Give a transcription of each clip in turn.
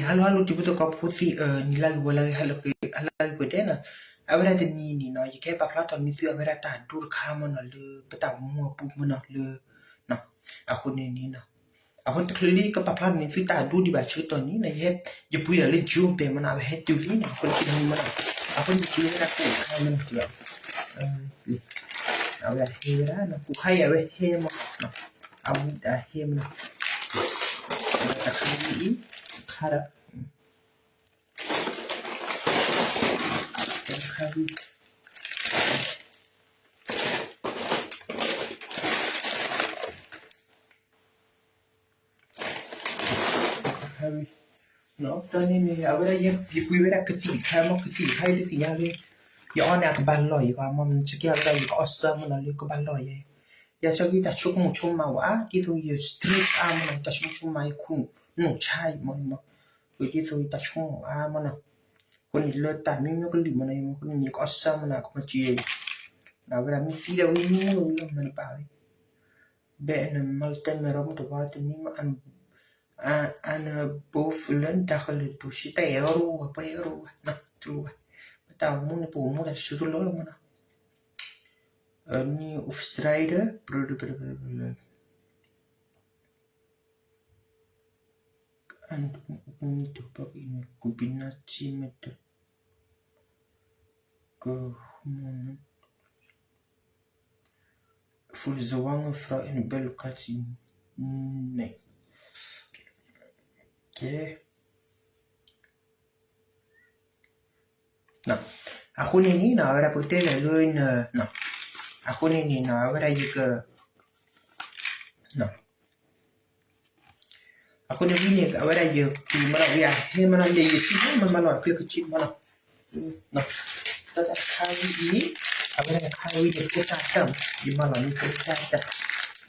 hello hello တံၤဖိသကိးဖိသ့ၣ် နံၤလၢဂ့ၤဝဲလၢဂ့ၤ ဟါလၢဂ့ၤ ဟါလၢဂ့ၤကိးဂၤဒဲးနီၤ, အဝဲဒၣ်တနံၤန့ၣ်နီၤ ယကဟဲပာ်ဖျါထီၣ်န့ၢ်သုအဝဲဒၣ်တၢ်ဒိတခါမ့ၢ်နီၤ လၢပတၢ်အိၣ်မူအပူၤမ့ၢ်နီၤ လၢ အဃိန့ၣ်န့ၣ်နီၤ အဃိတချုးလၢယကပာ်ဖျါန့ၢ်သုတၢ်ဒိဒံးဘၣ်ဆၢကတီၢ်န့ၣ် ယပှ့ၤဒီးလၢ Joburg မ့ၢ်နီၤ အဝဲဟဲတုၤလံနီၤ အဃိန့ၣ်မ့ၢ်နီၤ အဃိန့ၣ်ယပှ့ၤဝဲဒၣ်ကိၣ်ခါမ့ၢ်နီၤ အဝဲဟဲဝဲဒၣ်နီၤ ကိၣ်ခါအံၤအဝဲဟဲမ့ၢ်နီၤ အဝဲဒၣ်ဟဲမ့ၢ်နီၤ တခါဝံၤအံၤ တခါဒီး တခါဝံၤ တခါဝံၤ တၢ်န့ၣ်န့ၣ် အဝဲဒၣ်ယပှ့ၤဝဲဒၣ်ကသံၣ်တခါမ့ၢ် ကသံၣ်တခါအံၤတသ့ၣ်ညါလၢ ယအီၣ်န့ၣ်အကဘၣ်လီၢ်ယၤမ့ၢ် မ့ၢ်ကဲအဝဲဒၣ်ယကအီၣ်စၢမ့ၢ်နီၤ လၢကဘၣ်လီၢ်ယၤ ယဆိကမိၣ်တၢ်ဆိကမိၣ်ဆိကမးဝဲ ဒ်သိးယ stress အါမ့ၢ်နီၤ တၢ်ဆိကမိၣ်ဆိကမးယခိၣ်နူာ်ဆါအံၤမ့ၢ် ဒ်သိးယတၢ်ဆိကမိၣ်အါမ့ၢ်နီၤ အဃိန့ၣ်လၢတၢ်မံမ့ၢ်ကလုၢ်မ့ၢ်နီၤ ယမ့ၢ်အဃိန့ၣ် ယကအီၣ်စၢမ့ၢ်နီၤ ကမၤစၢၤယၤ အဝဲဒၣ်မ့ၢ်သံဒီးဝံမူလီၤမ့ၢ်တဘၣ်ဝဲ ဘဲအနမၤလၢတဲမဲာ်ရီမ့ၢ်တဘၣ်တနံၤမ့ၢ် အနဘိဖလၢဒၣ်ကလၢာ်ဒိၣ်ဆံတၢ်အဲၣ်အီၤရိဝဲ ပှၤအဲၣ်အီၤရိဝဲ နတူၢ်ဝဲ ပတၢ်အိၣ်မူန့ၣ် ပအိၣ်မူတၢ်တစုတလီၢ်လီၤမ့ၢ်နီၤ အနံၣ် Oostenrijden ပရၢ combinatie met de hormonen voor de zwange vrouw in de buik locatie န့ၣ် အဃိန့ၣ်န့ၣ်နီၤ အဝဲဒၣ်ပကတဲလဲၣ်လၢ အဃိန့ၣ်န့ၣ်နီၤ အဝဲဒၣ်ယက အဃိန့ၣ်ဝံၤန့ၣ် အဝဲဒၣ်ယပှ့ၤမ့ၢ်နီၤ ဝံၤအဟဲမ့ၢ်နီၤ လဲၤယစံးမ့ၢ်မ့ၢ်လီၤ ကျဲကဆံမ့ၢ်နီၤ တၢ်တခါဝံၤအံၤ အဝဲဒၣ်တခါဝံၤန့ၣ် ဖိသၣ်တၢ် ယမၤလီၤန့ၢ်ဖိသၣ်တၢ်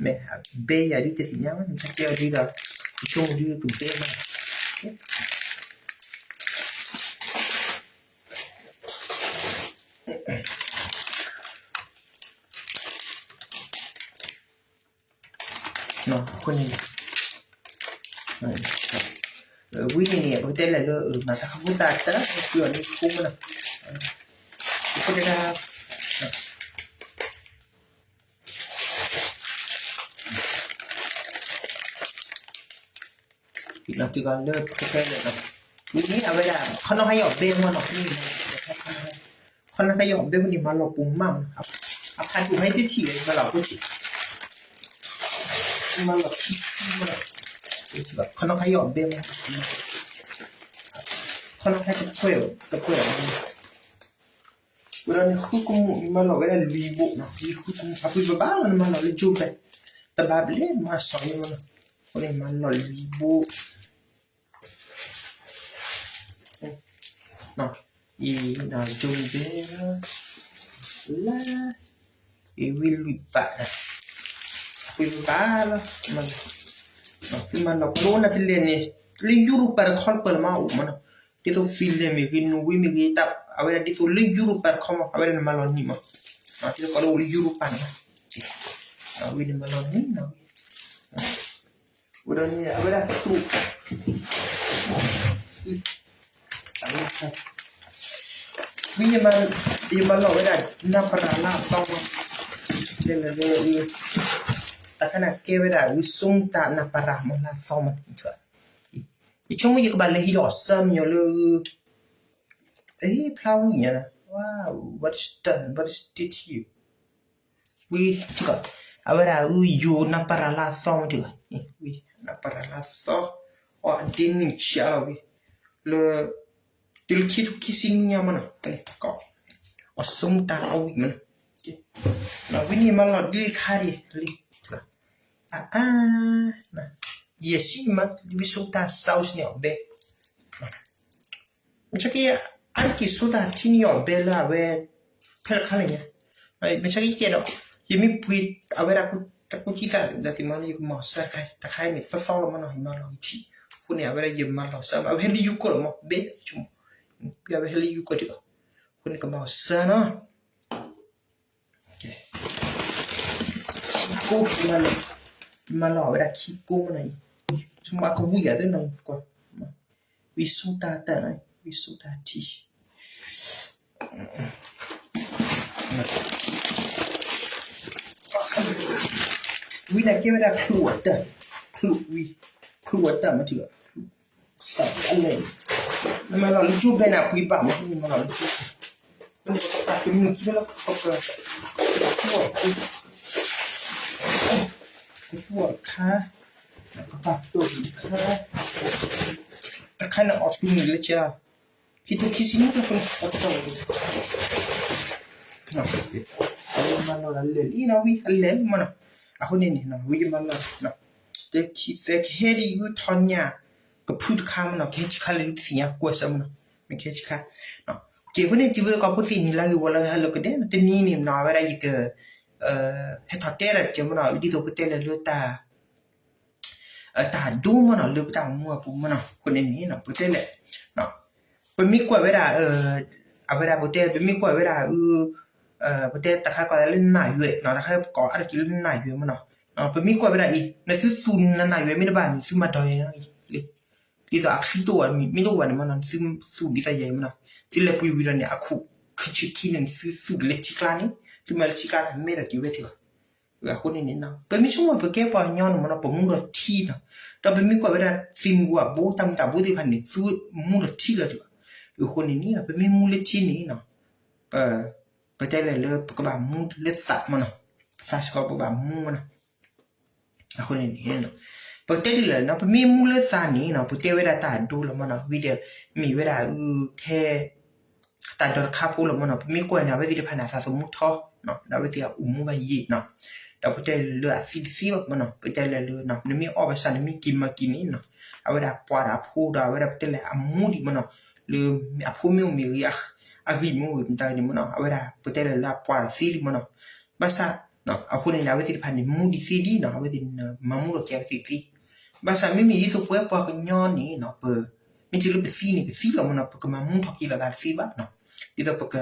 မ့ၢ်ဘဲယၤဒ်တသ့ၣ်ညါ နတၢ်ကဲအီၤဒ်ဒီး ယဆိကမိၣ်ဒ်ကဘဲမ့ၢ် အဃိန့ၣ် ဝံၤန့ၣ်န့ၣ် ပကတဲလဲၣ်လၢ မၤတၢ်ခီဖျိသးတၢ် ပှ့ၤအီၤန့ၣ်ဖိမ့ၢ်နီၤ ပကတဲဒၣ် လီၤတံၢ်ကီးလၢပကတဲလဲၣ်နီၤ ဝံၤန့ၣ် အဝဲဒၣ် ခီနီၣ်ခါယီၤဘဲမ့ၢ်နီၤ ခီနီၣ်ခါယီၤဘဲမ့ၢ်န့ၣ် မၤလီၤပူၤမးနီၤ အဖးဒိၣ်ဟဲတထံၣ်ဝဲ မၤလီၤဖိဆံး မၤလီၤခံဆံမးနီၤ ခီနီၣ်ခါယီၤဘဲမ့ၢ် ခီနီၣ်ခါတပှဲၤ တပှဲၤ ဝဲဒၣ်န့ၣ် ဃုကမူၣ် ယမၤလီၤဝဲဒၣ်လွံၢ်ဘိနီၤ ယဃုကမူၣ် အပှ့ၤဘၣ်ဘၣ်လီၤ နမၤလီၤလၢကၠိဖဲ တဘၣ်ဘျဲၣ်မၤစီၤန့ၣ်မးနီၤ အဃိန့ၣ် မၤလီၤလွံၢ်ဘိ အံၤ ကၠိဖဲ လၢ အံၤဝံၤလွံၢ်ဘး အပှ့ၤဘၣ်ဘၣ်လီၤ သုမၤလီၤကျိနၤသုလဲၤန့ၣ် လၢယူရပၤတခီတပၢၢ်လၢမၤအိၣ်မးနီၤ ဒ်သိး Finland မ့ၢ်ဂ့ၤ Norway မ့ၢ်ဂ့ၤ အဝဲဒၣ်ဒ်သိးလၢယူရပၤတခီမး အဝဲဒၣ်န့ၣ်မၤလီၤနံၤမး ဒ်သိးကီးလၢအိၣ်လၢယူရပၤန့ၣ်မး အဝဲန့ၣ်မၤလီၤနံၤနီၤ ဝဲဒၣ်န့ၣ် အဝဲဒၣ်သူၣ် ဝံၤ ယမၤလီၤဝဲဒၣ် နၢ်ပရၢ်လၢအသီမး တခါန့ၣ်ကဲဝဲဒၣ် ဝံၤ စိတၢ်နၢ်ပရၢ်မးလၢအသီမး ယဆိကမိၣ်ယကဘၣ်လဲၤဟံးဒီးအီၤစၢမညီလၢ အ့ ဖျါဝံၤညါ what is that what is this here ဝံၤ အဝဲဒၣ်အုယိၤနၢ်ပရၢ်လၢအသီမးတဂၤ ဝံၤ နၢ်ပရၢ်လၢအသီ အီၤအဒ့နံၣ်ဆံးလီၤဝံၤ လၢ တုၤလၢခံထူၣ်ခံဆံညါမးနီၤ အီၤစိတၢ်အီၣ်ဝံၤမးနီၤ ဝံၤန့ၣ်မၤလီၤဒ်ခါဒံး လံ အါ ယဲၢ်ဆံမး ဝံၤစိတၢ် sauce န့ၣ်အီၤဘဲ မ့ၢ်က့ အါတက့ၢ်စိတၢ်ထံန့ၣ်အီၤဘဲလၢအဝဲ ဖဲတခါလၢညါ မ့ၢ်က့ကဲဒီး ယမ့ၢ်ပှ့ၤ အဝဲဒၣ်တၢ်ကူစံသးဒီးသ့ၣ်မးလၢယကမၤအီၤစၢတခါ တခါအံၤန့ၣ် သီသီလီၤမးနီၤ ယမၤလီၤထံ အဃိန့ၣ် အဝဲဒၣ်ယမၤလီၤစၢ အဝဲဟဲလၢယိၤကီၢ်လီၤမး ဘဲ ဝံၤအဝဲဟဲလၢယိၤကီၢ်တဂၤ အဃိန့ၣ်ကမၤအီၤစၢနီၤ ခံကိး မၤလီၤဝဲဒၣ်ခံကိးမးနီၤ ဆိကမိၣ်အကဝံၣ်ယၤသ့နီၤ ကွၢ် ဝံစိတၢ်တၢ်, ဝံစိတၢ်ထံ, ဝံန့ၣ်ကဲဝဲဒၣ် ချုးဝးတၢ်, ချုးဝံ, ချုးဝးတၢ်မ့ၢ်ထံၣ်, စးအလဲၣ်, နမၤလီၤလၢကၠိဘဲန့ၣ် အပှ့ၤဘၣ်မး မၤလီၤလၢကၠိ, ပကပာ်ကမုာ်လၢ ပက, ပကသူအီၤတခါ, ပကပာ်ကတိၤတခါ, တခါန့ၣ်အီၣ်ကမုာ်လၢကဲလီၤ, ခံထံၣ်ခံဆံန့ၣ် ပကပာ်ကတိၤ အဝဲမၤလီၤလၢလၢာ်လံနီၤ ဝံအလဲၣ်မ့ၢ်နီၤ, အဃိန့ၣ်န့ၣ် ဝံယမၤလီၤ, တခံသၢကဟဲဒ်အံၤ ထီညၣ်ကဖုတခါမ့ၢ်နီၤ, ကဟဲဆံခါလၢတသ့ၣ်ညါကွၢ်စၢ်မ့ၢ်နီၤ, မ့ၢ်ကဟဲဆံခါ, ကဲအဃိန့ၣ် တံၤဖိသကိးဖိသ့ၣ်န့ၣ် လၢဂ့ၤဝီလၢဟဲလၢကဒဲး တနံၤန့ၣ်မ့ၢ်နီၤ အဝဲဒၣ်ယက ဟဲထီၣ်တဲဒၣ်တကဲမ့ၢ်နီၤ, ဒ်သိးပတဲလၢလၢတၢ် တၢ်ဒိမ့ၢ်နီၤ လၢပတၢ်အိၣ်မူအပူၤမ့ၢ်နီၤ, အဃိန့ၣ်န့ၣ် ပတဲလဲၣ်, ပမ့ၢ်ကွၢ်ဝဲဒၣ်, အဝဲဒၣ်ပတဲ ပမ့ၢ်ကွၢ်ဝဲဒၣ်, ပတဲတၢ်ခါကိးလၢနၢ်ယွဲၢ်နီၤ, တၢ်ခါကိးအါတက့ၢ်လၢနၢ်ယွဲၢ်မ့ၢ်နီၤ, ပမ့ၢ်ကွၢ်ဝဲဒၣ်အံၤ နသုသူၣ်နနၢ်ယွဲၢ်မ့ၢ်တဘၣ်န့ၣ် သုမၤဒီးယဲလံ, ဒ်သိးအချံတအိၣ်ဘၣ်မ့ၢ်တအိၣ်ဘၣ်န့ၣ်မ့ၢ်နီၤ နသုသူၣ်ဒ်သိးယဲမ့ၢ်နီၤ, သုလဲၤပှ့ၤဝံၤဒီးန့ၣ် အခိၣ်ခံဆံခံန့ၣ် နသုသူၣ်က့ၤလၢထံကျါန့ၣ်, သုမၤလၢထံကျါန့ၣ် မဲာ်ဒီးက့ၤဝဲတ့ၢ်ဘၣ် အဃိန့ၣ်န့ၣ် ပမ့ၢ်ဆိကမိၣ်ပကဲပှၤကညီန့ၣ်မ့ၢ်နီၤ ပမူဒီးထံနီၤ, ဒီးပမ့ၢ်ကွၢ်ဝဲဒၣ်သ့ၣ်မုၢ်ဝၣ်ဘိ တၢ်မုၢ်တၢ်ဘိသ့ၣ်တဖၣ်န့ၣ် သုမူဒီးထံလီၤတ့ၢ်ဘၣ်, အဃိန့ၣ်န့ၣ် ပမ့ၢ်မူလၢထံန့ၣ်နီၤ, ပတဲလဲၣ်လၢပကဘၣ်မူလၢသးမ့ၢ်နီၤ, သးစ့ၢ်ကီးပကဘၣ်မူမ့ၢ်နီၤ, အဃိန့ၣ်န့ၣ် ပကတဲဒ်လဲၣ်နီၤ ပမ့ၢ်မူလၢသးန့ၣ်နီၤ ပကတဲဝဲဒၣ်တၢ်ဒိလီၤမ့ၢ်နီၤ, ဝံၤဒီး မ့ၢ်ဝဲဒၣ်အုထဲ တၢ်ဒိတခါဖိလီၤမ့ၢ်နီၤ, ပမ့ၢ်ကွၢ်န့ၣ် အဝဲသ့ၣ်တဖၣ်န့ၣ် အသးသမူထီ, ဒီးအဝဲသ့ၣ်အအိၣ်မူဘၣ်ယံာ်နီၤ, ဒီးပတဲလၢအသံတသ့ဘၣ်မ့ၢ်နီၤ, ပတဲလၢလၢ နမ့ၢ်အီၣ်ဘၣ်ဆၣ် နမ့ၢ်က့ၤမၤက့ၤန့ၣ်နီၤ, အဝဲဒၣ်ပှၤဒီးအဖိဒီးအဝဲဒၣ်ပတဲလဲၣ် အမူဒံးမ့ၢ်နီၤ, လၢအဖိမ့ၢ်အိၣ်မ့ၢ်ဂ့ၤ, အဂံၢ်မ့ၢ်အိၣ်မ့ၢ်တၢ်ဂ့ၤန့ၣ်မ့ၢ်နီၤ, အဝဲဒၣ်ပတဲလဲၣ်လၢအပှၤဒီးသ့ဒံးမ့ၢ်နီၤ, ဘၣ်ဆၣ် အဃိန့ၣ်န့ၣ် အဝဲသ့ၣ်တဖၣ်န့ၣ် မူဒံးသ့ဒံးနီၤ, အဝဲသ့ၣ်န့ၣ် မၤမူထီၣ်က့ၤအဝဲသ့ၣ်သ့, ဘၣ်ဆၣ်မ့မ့ၢ်ဒ်သိးပဝဲပှၤကညီန့ၣ်နီၤ, ပ, မ့ၢ်တုၤလၢပသံန့ၣ် ပသံလီၤမ့ၢ်နီၤ, ပကမၤမူထီၣ်က့ၤလိာ်သးတသ့ဘၣ်နီၤ, ဒ်သိးပက,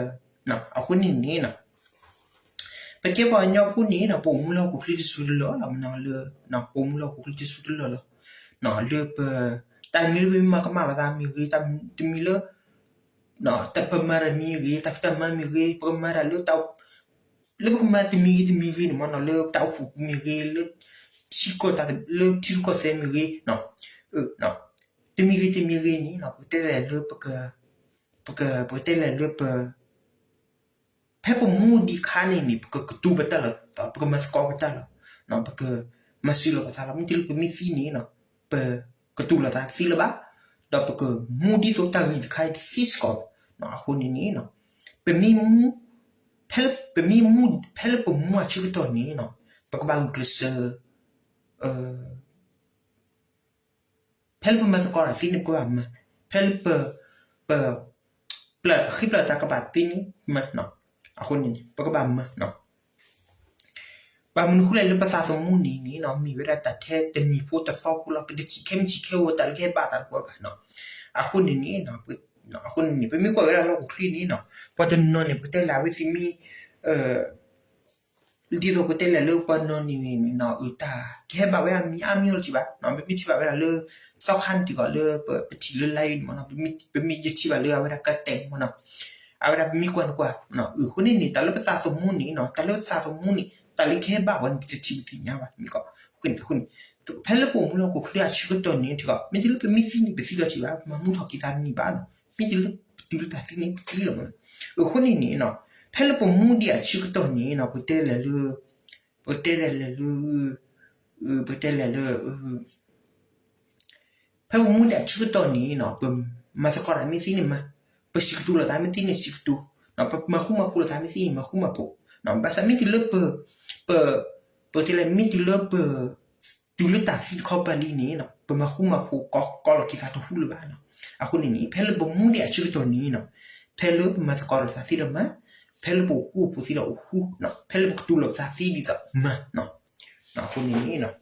အဃိန့ၣ်န့ၣ်နီၤ ပကဲပှၤကညီဖိန့ၣ်နီၤ ပအိၣ်မူလၢဟီၣ်ခိၣ်ချၢတစိၤတလၢာ်လီၤမ့ၢ်နီၤ, လၢ, ပအိၣ်မူလၢဟီၣ်ခိၣ်ချၢတစိၤတလၢာ်လီၤ, လၢပ, တၢ်တမံၤလၢပမ့ၢ်မၤကမၣ်လိာ်သးမ့ၢ်ဂ့ၤ, တၢ်တမံၤလၢ တၢ်ပမၤတၢ်မ့ၢ်ဂ့ၤ, တၢ်ဖံးတၢ်မၤမ့ၢ်ဂ့ၤ, ပကမၤတၢ်လၢ, လၢပကမၤတမံၤဂ့ၤတမံၤဂ့ၤန့ၣ်မ့ၢ်နီၤ, လၢတၢ်အိၣ်ဖှိၣ်မ့ၢ်ဂ့ၤ, လၢထံကီၢ်, လၢထံရူၢ်ကီၢ်သဲးမ့ၢ်ဂ့ၤ, တမံၤဂ့ၤတမံၤဂ့ၤန့ၣ် ပကတဲလဲၣ်လၢပ, ပကတဲလဲၣ်လၢပ ဖဲပမူဒံးအခါန့ၣ်န့ၣ် ပကကတိၤပတၢ်လီၤ, ပကမၤသကိးပတၢ်လီၤ, ပကမၤစၢၤလိာ်ပသးလီၤ, မ့ၢ်တုၤလၢပမ့ၢ်သံန့ၣ်နီၤ, ပကတိၤလိာ်သးတသ့လၢၤဘၣ်, ဒီးပကမူဒ်သိးတၢ်ဂ့ၢ်တခါအံၤတသ့စ့ၢ်ကီး, အဃိန့ၣ်န့ၣ်, ပမ့ၢ်မူ, ဖဲလၢပမ့ၢ်မူ, ဖဲလၢပမူအဆၢကတီၢ်န့ၣ်နီၤ, ပကဘၣ်ဂုာ်ကျဲးစၢး ဖဲလၢပမၤသကိးတၢ်သ့န့ၣ် ပကဘၣ်မၤ, ဖဲလၢပ, ပ, ပျၢ်ဃံပျၢ်သးကဘၣ်သ့န့ၣ်မၤ, အဃိန့ၣ် ပကဘၣ်မၤ, ဘၣ်မနုၤဃိလဲၣ်လၢပသးသမူန့ၣ်န့ၣ် မ့ၢ်ဝဲဒၣ်တၢ်ထဲတနံၤဖိတသီဖိလီၤ, ပတထံၣ်ခဲမုၢ်ထံၣ်ခဲဂီၤတၢ်လၢကဟဲဘၣ်သးတပှဲၤဘၣ်နီၤ, အဃိန့ၣ်န့ၣ်, အဃိန့ၣ်န့ၣ် ပမ့ၢ်ကွၢ်ဝဲဒၣ်လၢဟီၣ်ခိၣ်ချၢန့ၣ်နီၤ, ပှၤတနီၤန့ၣ် ပကတဲလၢအဝဲသ့ၣ်မ့ၢ် ဒ်သိးပတဲလဲၣ်လၢပှၤနီၢ်န့ၣ်န့ၣ် တၢ်ကဟဲဘၣ်ဝဲအမံၤအါမံၤလီၤတံၢ်ဘၣ်, ပမ့ၢ်ထံၣ်ဘၣ်ဝဲဒၣ်လၢ သီခါန့ၣ်တံၢ်ကီးလၢပထံၣ်လၢ live န့ၣ်မ့ၢ်နီၤ, ပမ့ၢ်ယထံၣ်ဘၣ်လၢအဝဲဒၣ်ကတဲာ်မ့ၢ်နီၤ, အဝဲဒၣ်ပမ့ၢ်ကွၢ်န့ၣ်ကွၢ်, အဃိန့ၣ်န့ၣ် တၢ်လၢပသးသမူန့ၣ်နီၤ, တၢ်လၢပသးသမူန့ၣ် တၢ်လၢကဟဲဘၣ်ဝဲန့ၣ် ပတထံၣ်ပသ့ၣ်ညါဘၣ်မ့ၢ်ကီး, အဃိန့ၣ် ဖဲလၢပအိၣ်မူလၢဟီၣ်ခိၣ်ချၢအဆၢကတီၢ်န့ၣ်တံၢ်ကီး မ့ၢ်တုၤလၢပမ့ၢ်သံန့ၣ် ပသံလီၤတံၢ်ဘၣ်, ပမၤမူထီၣ်က့ၤသးတန့ၢ်ဘၣ်နီၤ, မ့ၢ်တုၤလၢပတုၤလၢတၢ်သံန့ၣ် ပသံလီၤမ့ၢ်နီၤ, အဃိန့ၣ်န့ၣ် ဖဲလၢပမူဒံးအဆၢကတီၢ်န့ၣ်နီၤ ပတဲလဲၣ်လၢ, ပတဲလဲၣ်လၢ, ပတဲလဲၣ်လၢ, ဖဲပမူဒံးအဆၢကတီၢ်န့ၣ်နီၤ ပမၤသကိးတၢ်မ့ၢ်သ့န့ၣ်မၤ, ပစံးကတိၤလိာ်သးမ့ၢ်သ့န့ၣ်စံးကတိၤ, ပမၤဃူမၤဖိးလိာ်သးမ့ၢ်သ့န့ၣ်မၤဃူမၤဖိး, ဘၣ်ဆၣ်မ့ၢ်တုၤလၢပ, ပ, ပတဲလဲၣ် မ့ၢ်တုၤလၢပ တုၤလၢတၢ်သံတခီပၤလံန့ၣ်နီၤ ပမၤဃူမၤဖိးကီလီၤက့ၤသးတဟူလၢၤဘၣ်နီၤ, အဃိန့ၣ်န့ၣ် ဖဲလၢပမူဒံးအဆၢကတီၢ်န့ၣ်နီၤ ဖဲလၢပမၤသကိးလိာ်သးသ့ဒီးမၤ, ဖဲလၢပအိၣ်ဃူအိၣ်ဖိးသ့ဒီးအိၣ်ဃူ, ဖဲလၢပကတိၤလိာ်ပသးသ့ဒ်သိးမၤ, အဃိန့ၣ်,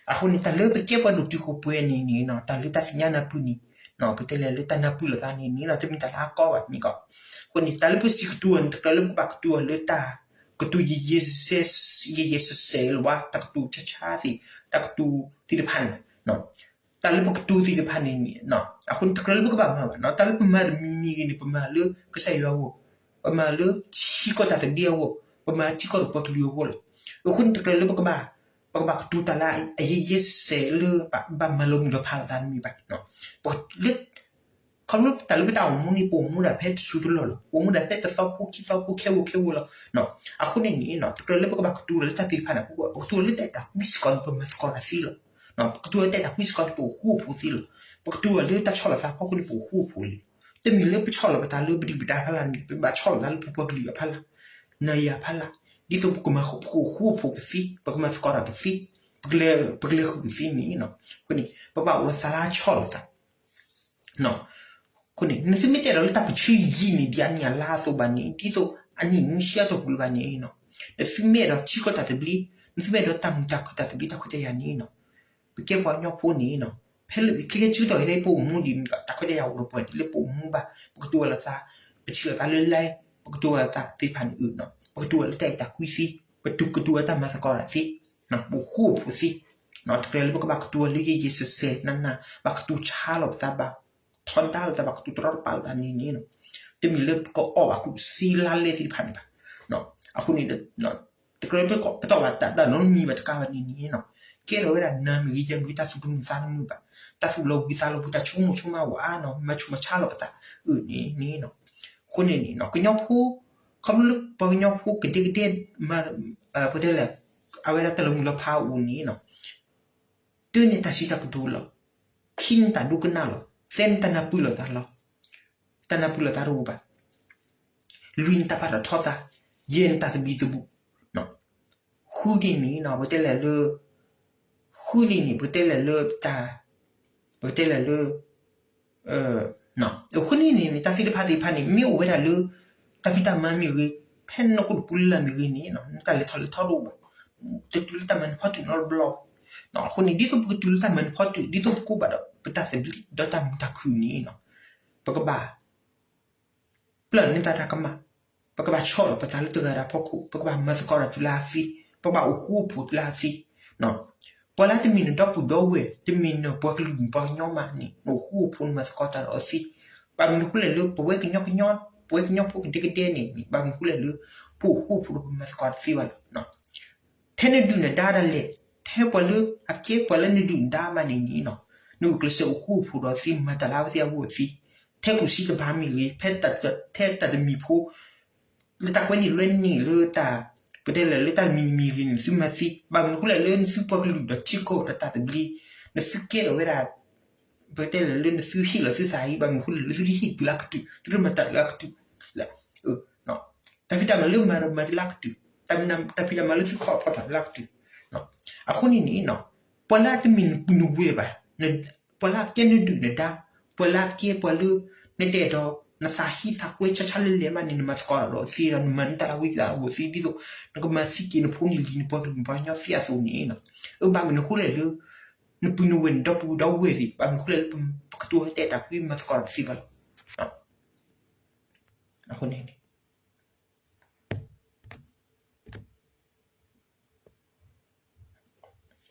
အဃိန့ၣ် တၢ်လၢပကဲပှၤဒိၣ်တုာ်ခိၣ်ပှဲၤန့ၣ်န့ၣ်နီၤ တၢ်လၢတၢ်သ့ၣ်ညါနၢ်ပၢၢ်န့ၣ်, ပတဲလဲၣ်လၢတၢ်နၢ်ပၢၢ်လိာ်သးန့ၣ်န့ၣ်နီၤ တမ့ၢ်တၢ်လၢအကီဘၣ်န့ၣ်ကီး, အဃိန့ၣ် တၢ်လၢပစံးကတိၤအီၤန့ၣ် တကြၢးလၢပကဘၣ်ကတိၤအီၤလၢတၢ်ကတိၤယဲၢ်ယဲၢ်စဲးစဲးလၢၤဘၣ်, တၢ်ကတိၤဆါဆါသ့ၣ်, တၢ်ကတိၤသ့ၣ်တဖၣ်န့ၣ် တၢ်လၢပကတိၤသ့ၣ်တဖၣ်န့ၣ်န့ၣ် အဃိန့ၣ် တကြၢးလၢပကဘၣ်မၤဘၣ်နီၤ, တၢ်လၢပမၤတမံၤမံၤဂ့ၤန့ၣ် ပမၤလၢကစၢ်ယွၤအဂီၢ်, ပမၤလၢထံကီၢ်တၢ်သဘျ့အဂီၢ်, ပမၤထံကီၢ်ဒီးပှၤကလုာ်အဂီၢ်လီၤ. အဃိန့ၣ် တကြၢးလၢပကဘၣ်, ပကဘၣ်ကတိၤတၢ်လၢအယဲၢ်ယဲၢ်စဲးလၢဘၣ်မၤလီၤမုၢ်လီၤဖးလိာ်သးတမ့ၢ်ဘၣ်. လၢ ခီဖျိတၢ်လၢပတၢ်အိၣ်မူန့ၣ် ပအိၣ်မူဒၣ်ဖဲတစိၢ်တလီၢ်လီၤ. ပအိၣ်မူဒၣ်ဖဲတသီဖိခံသီဖိခဲဝိခဲဝိလီၤ. အဃိန့ၣ်န့ၣ် တကြၢးလၢပကဘၣ်ကတိၤလၢတၢ်သ့ၣ်တဖၣ်န့ၣ် ပကတိၤလၢတၢ်အဲၣ်တၢ်ကွံစ့ၢ်ကီးန့ၣ် ပမၤသကိးတၢ်သ့လီၤ. ပကတိၤလၢတၢ်အဲၣ်တၢ်ကွံစ့ၢ်ကီးန့ၣ် ပအိၣ်ဃူအိၣ်ဖိးသ့လီၤ. ပကတိၤလၢတၢ်ဆီၣ်လီၤသးဖီခိၣ်န့ၣ် ပအိၣ်ဃူအိၣ်ဖိးလံ. တမ့ၢ်လၢပဆီၣ်လီၤပသးလၢပဒုၣ်ပဒါဖီလာ်န့ၣ် ပဘၣ်ဆီၣ်လီၤသးလၢပပှၤကလုာ်အဖီလာ်, နၤယၤဖီလာ်, ဒ်သိးပကမၤပကအိၣ်ဃူအိၣ်ဖိးကသ့, ပကမၤသကိးတၢ်ကသ့, ပကလဲၤဃုာ်ကသ့န့ၣ်, အဃိန့ၣ် ပဘၣ်အိၣ်လီၤသးလၢဆီၣ်လီၤသး အဃိန့ၣ် နသုမ့ၢ်တအဲၣ်ဒိးလၢတၢ်ပထံၣ်ယံာ်န့ၣ် ဒ်အနံၣ်အလါအသိးဘၣ်န့ၣ်, ဒ်သိးအနံၣ်နွံဆံအတီၢ်ပူၤလၢၤဘၣ်န့ၣ်, နသုမ့ၢ်အဲၣ်ဒိးထံကီၢ်တၢ်သဘျ့, နသုမ့ၢ်အဲၣ်ဒိးတၢ်မုာ်တၢ်ခုၣ်တၢ်သဘျ့တၢ်ခွဲးတၢ်ယာ်န့ၣ်, ပကဲပှၤကညီဖိန့ၣ်, ဖဲလၢခဲကဲဆၢကတီၢ်အံၤ ပအိၣ်မူဒံး တၢ်ခွဲးတၢ်ယာ်အိၣ်ဒီးပှၤဒ်လၢပအိၣ်မူဘၣ်, ပကတိၤလီၤသး, ပထံၣ်လိာ်သးလၢ live, ပကတိၤလီၤသးသ့ၣ်တဖၣ်န့ၣ်, ပကတိၤလၢတၢ်အဲၣ်တၢ်ကွံသ့, ပကတိၤလၢတၢ်မၤသကိးတၢ်သ့, ပအိၣ်ဃူအိၣ်ဖိးသ့, တကြၢးလၢပကဘၣ်ကတိၤလၢယဲၢ်ယဲၢ်စဲးစဲးနးနး, ဘၣ်ကတိၤဆါလီၤပသးဘၣ် ထီဒါလိာ်သးဘၣ်ကတိၤတရီတပါလိာ်သးန့ၣ်န့ၣ်, တမ့ၢ်လၢပကအီၣ်ဘၣ်ကျိၣ်စ့လါလဲသ့ၣ်တဖၣ်န့ၣ်ဘၣ်. အဃိန့ၣ်, တကြၢးပတီၢ်ဘၣ်တၢ်နီတမံၤဘၣ်တကးဘၣ်န့ၣ်န့ၣ်, ကဲထီၣ်ဝဲဒၣ်နၤမ့ၢ်ဂ့ၤ ယၤမ့ၢ်ဂ့ၤ တၢ်သူၣ်တမုာ်သးတမုာ်ဘၣ်, တၢ်သူၣ်လီၤဝံၤသးလီၤပူၤ တၢ်ဆိကမိၣ်ဆိကမးဝဲအါနီၤ မၤဆူၣ်မၤဆါလီၤပသး, အန့ၣ်န့ၣ်, အဃိန့ၣ်န့ၣ် ကညီဖိ, ခီဖျိလၢပှၤကညီဖိကဒဲကဒဲ, ပတဲလဲၣ်, အဝဲဒၣ်တၢ်လီၤမုၢ်လီၤဖးအိၣ်န့ၣ်, တၢန့ၣ်တၢ်စံးတၢ်ကတိၤလီၤ, ခံန့ၣ်တၢ်ဒိကနၣ်လီၤ, သၢန့ၣ်တၢ်နၢ်ပၢၢ်လိာ်သးလီၤ, တၢ်နၢ်ပၢၢ်လိာ်သးတအိၣ်ဘၣ်, လွံၢ်န့ၣ်တၢ်ပာ်ထီၣ်ထီသး, ယဲၢ်န့ၣ်တၢ်သဘံၣ်သဘုၣ်, ဃုန့ၣ်န့ၣ် ပတဲလဲၣ်လၢ, ဃုန့ၣ်န့ၣ် ပတဲလဲၣ်လၢတၢ်, ပတဲလဲၣ်လၢ ဃုန့ၣ်န့ၣ်န့ၣ် တၢ်သ့ၣ်တဖၣ်သ့ၣ်တဖၣ်န့ၣ် မ့ၢ်အိၣ်ဝဲဒၣ်လၢ တၢ်ဖံးတၢ်မၤမ့ၢ်ဂ့ၤ, ဖဲနခိၣ်တပူၤလၢ်လၢ်မ့ၢ်ဂ့ၤန့ၣ် နတၢ်လဲၤထီၣ်လဲၤထီတအိၣ်ဘၣ်, တတုၤလၢတၢ်မၤနၢၤဖီတုာ်နီတဘျီဘၣ်. အဃိန့ၣ် ဒ်သိးပကတုၤလၢတၢ်မၤနၢၤဖီတုာ် ဒ်သိးပကအိၣ်ဘၣ်ဒီး ပတၢ်သဘျ့ဒီးတၢ်မုာ်တၢ်ခုၣ်န့ၣ် ပကဘၣ် ပျၢ်န့ၢ်သးတၢ်ကမၣ်, ပကဘၣ်ဆီၣ်လီၤပသးလၢတဂၤဒီးအဖီခိၣ်, ပကဘၣ်မၤသကိးတၢ်တုၤလၢအသ့, ပကဘၣ်အိၣ်ဃူအိၣ်ဖိးတုၤလၢအသ့. ပှၤလၢတမ့ၢ်နဒီပုၢ်ဒီဝဲၢ်, တမ့ၢ်နပှၤကလုာ်ပှၤကညီမးန့ၣ် နအိၣ်ဃူအိၣ်ဖိး နမၤသကိးတၢ်ဒီးအသ့. ဘၣ်မနုၤဃိလဲၣ်လၢပဝဲကညီကညီ, ပဝဲကညီဖိကဒဲကဒဲန့ၣ် ဘၣ်မနုၤဃိလဲၣ်လၢ ပအိၣ်ဃူအိၣ်ဖိးဒီးပမၤသကိးတၢ်သ့ဘၣ်လဲၣ်. ထဲနဒုၣ်နဒါဒၣ်လဲာ်, ထဲပှၤလၢအကဲပှၤလၢနဒုၣ်နဒါမးန့ၣ်န့ၣ်, နဂုာ်ကျဲးစၢးအိၣ်ဃူအိၣ်ဖိးဒီးသ့ မၤတၢ်လၢအဝဲသ့ၣ်အဂီၢ်သ့, ထဲကျိၣ်စ့တဘါမ့ၢ်ဂ့ၤ, ဖဲထဲတၢ်တမံၤဖိ လၢတၢ်ကွဲန့ၢ်လွဲန့ၢ်လၢတၢ်, ပတဲလဲၣ်လၢတၢ်တမံၤမံၤဂ့ၤန့ၣ် နသုမၤသ့, ဘၣ်မနုၤဃိလဲၣ်လၢနသုပှၤကလုာ်ဒီးထံကီၢ်ဒီးတၢ်သဘျ့, နသုကဲထီၣ်ဝဲဒၣ် ပတဲလဲၣ်လၢနသုဟ့ၣ်လီၤသုသးအံၤ ဘၣ်မနုၤဃိလဲၣ်လၢသုတဟ့ၣ်တုၤလၢအကတုၢ်, သုတမၤတၢ်လၢအကတုၢ်လဲၣ်. တၢ်ဖံးတၢ်မၤလၢမၤဒီးမၤတုၤလၢအကတုၢ်, တၢ်ဖံးတၢ်မၤလၢသုခီၣ်ဖီၣ်တၢ်လၢအကတုၢ်. အဃိန့ၣ်န့ၣ်, ပှၤလၢအတမ့ၢ်နပုၢ်နဝဲၢ်ဘၣ်, ပှၤလၢအကဲနဒုၣ်နဒါ, ပှၤလၢအကဲပှၤလၢ နတအဲၣ်ဒိး နသးဟံးသးကွဲဆါဆါလဲၣ်လဲၣ်မးန့ၣ် နမၤသကိးတၢ်ဒီးသ့ဒီး နမၤနတၢ်လၢအဝဲသ့ၣ်အဂီၢ်သ့ ဒ်သိး နကမၤသံက့ၤနဖိနလံၤ နပှၤကလုာ်ပှၤကညီသ့အသိးန့ၣ်, အၢ ဘၣ်မနုၤဃိလဲၣ်လၢ နပုၢ်နဝဲၢ်နဒီပုၢ်ဒီဝဲၢ်သ့ၣ် ဘၣ်မနုၤဃိလဲၣ်လၢ ပကတိၤတၢ်အဲၣ်တၢ်ကွံမၤသကိးတၢ်သ့ဘၣ်လီၤ. အဃိန့ၣ်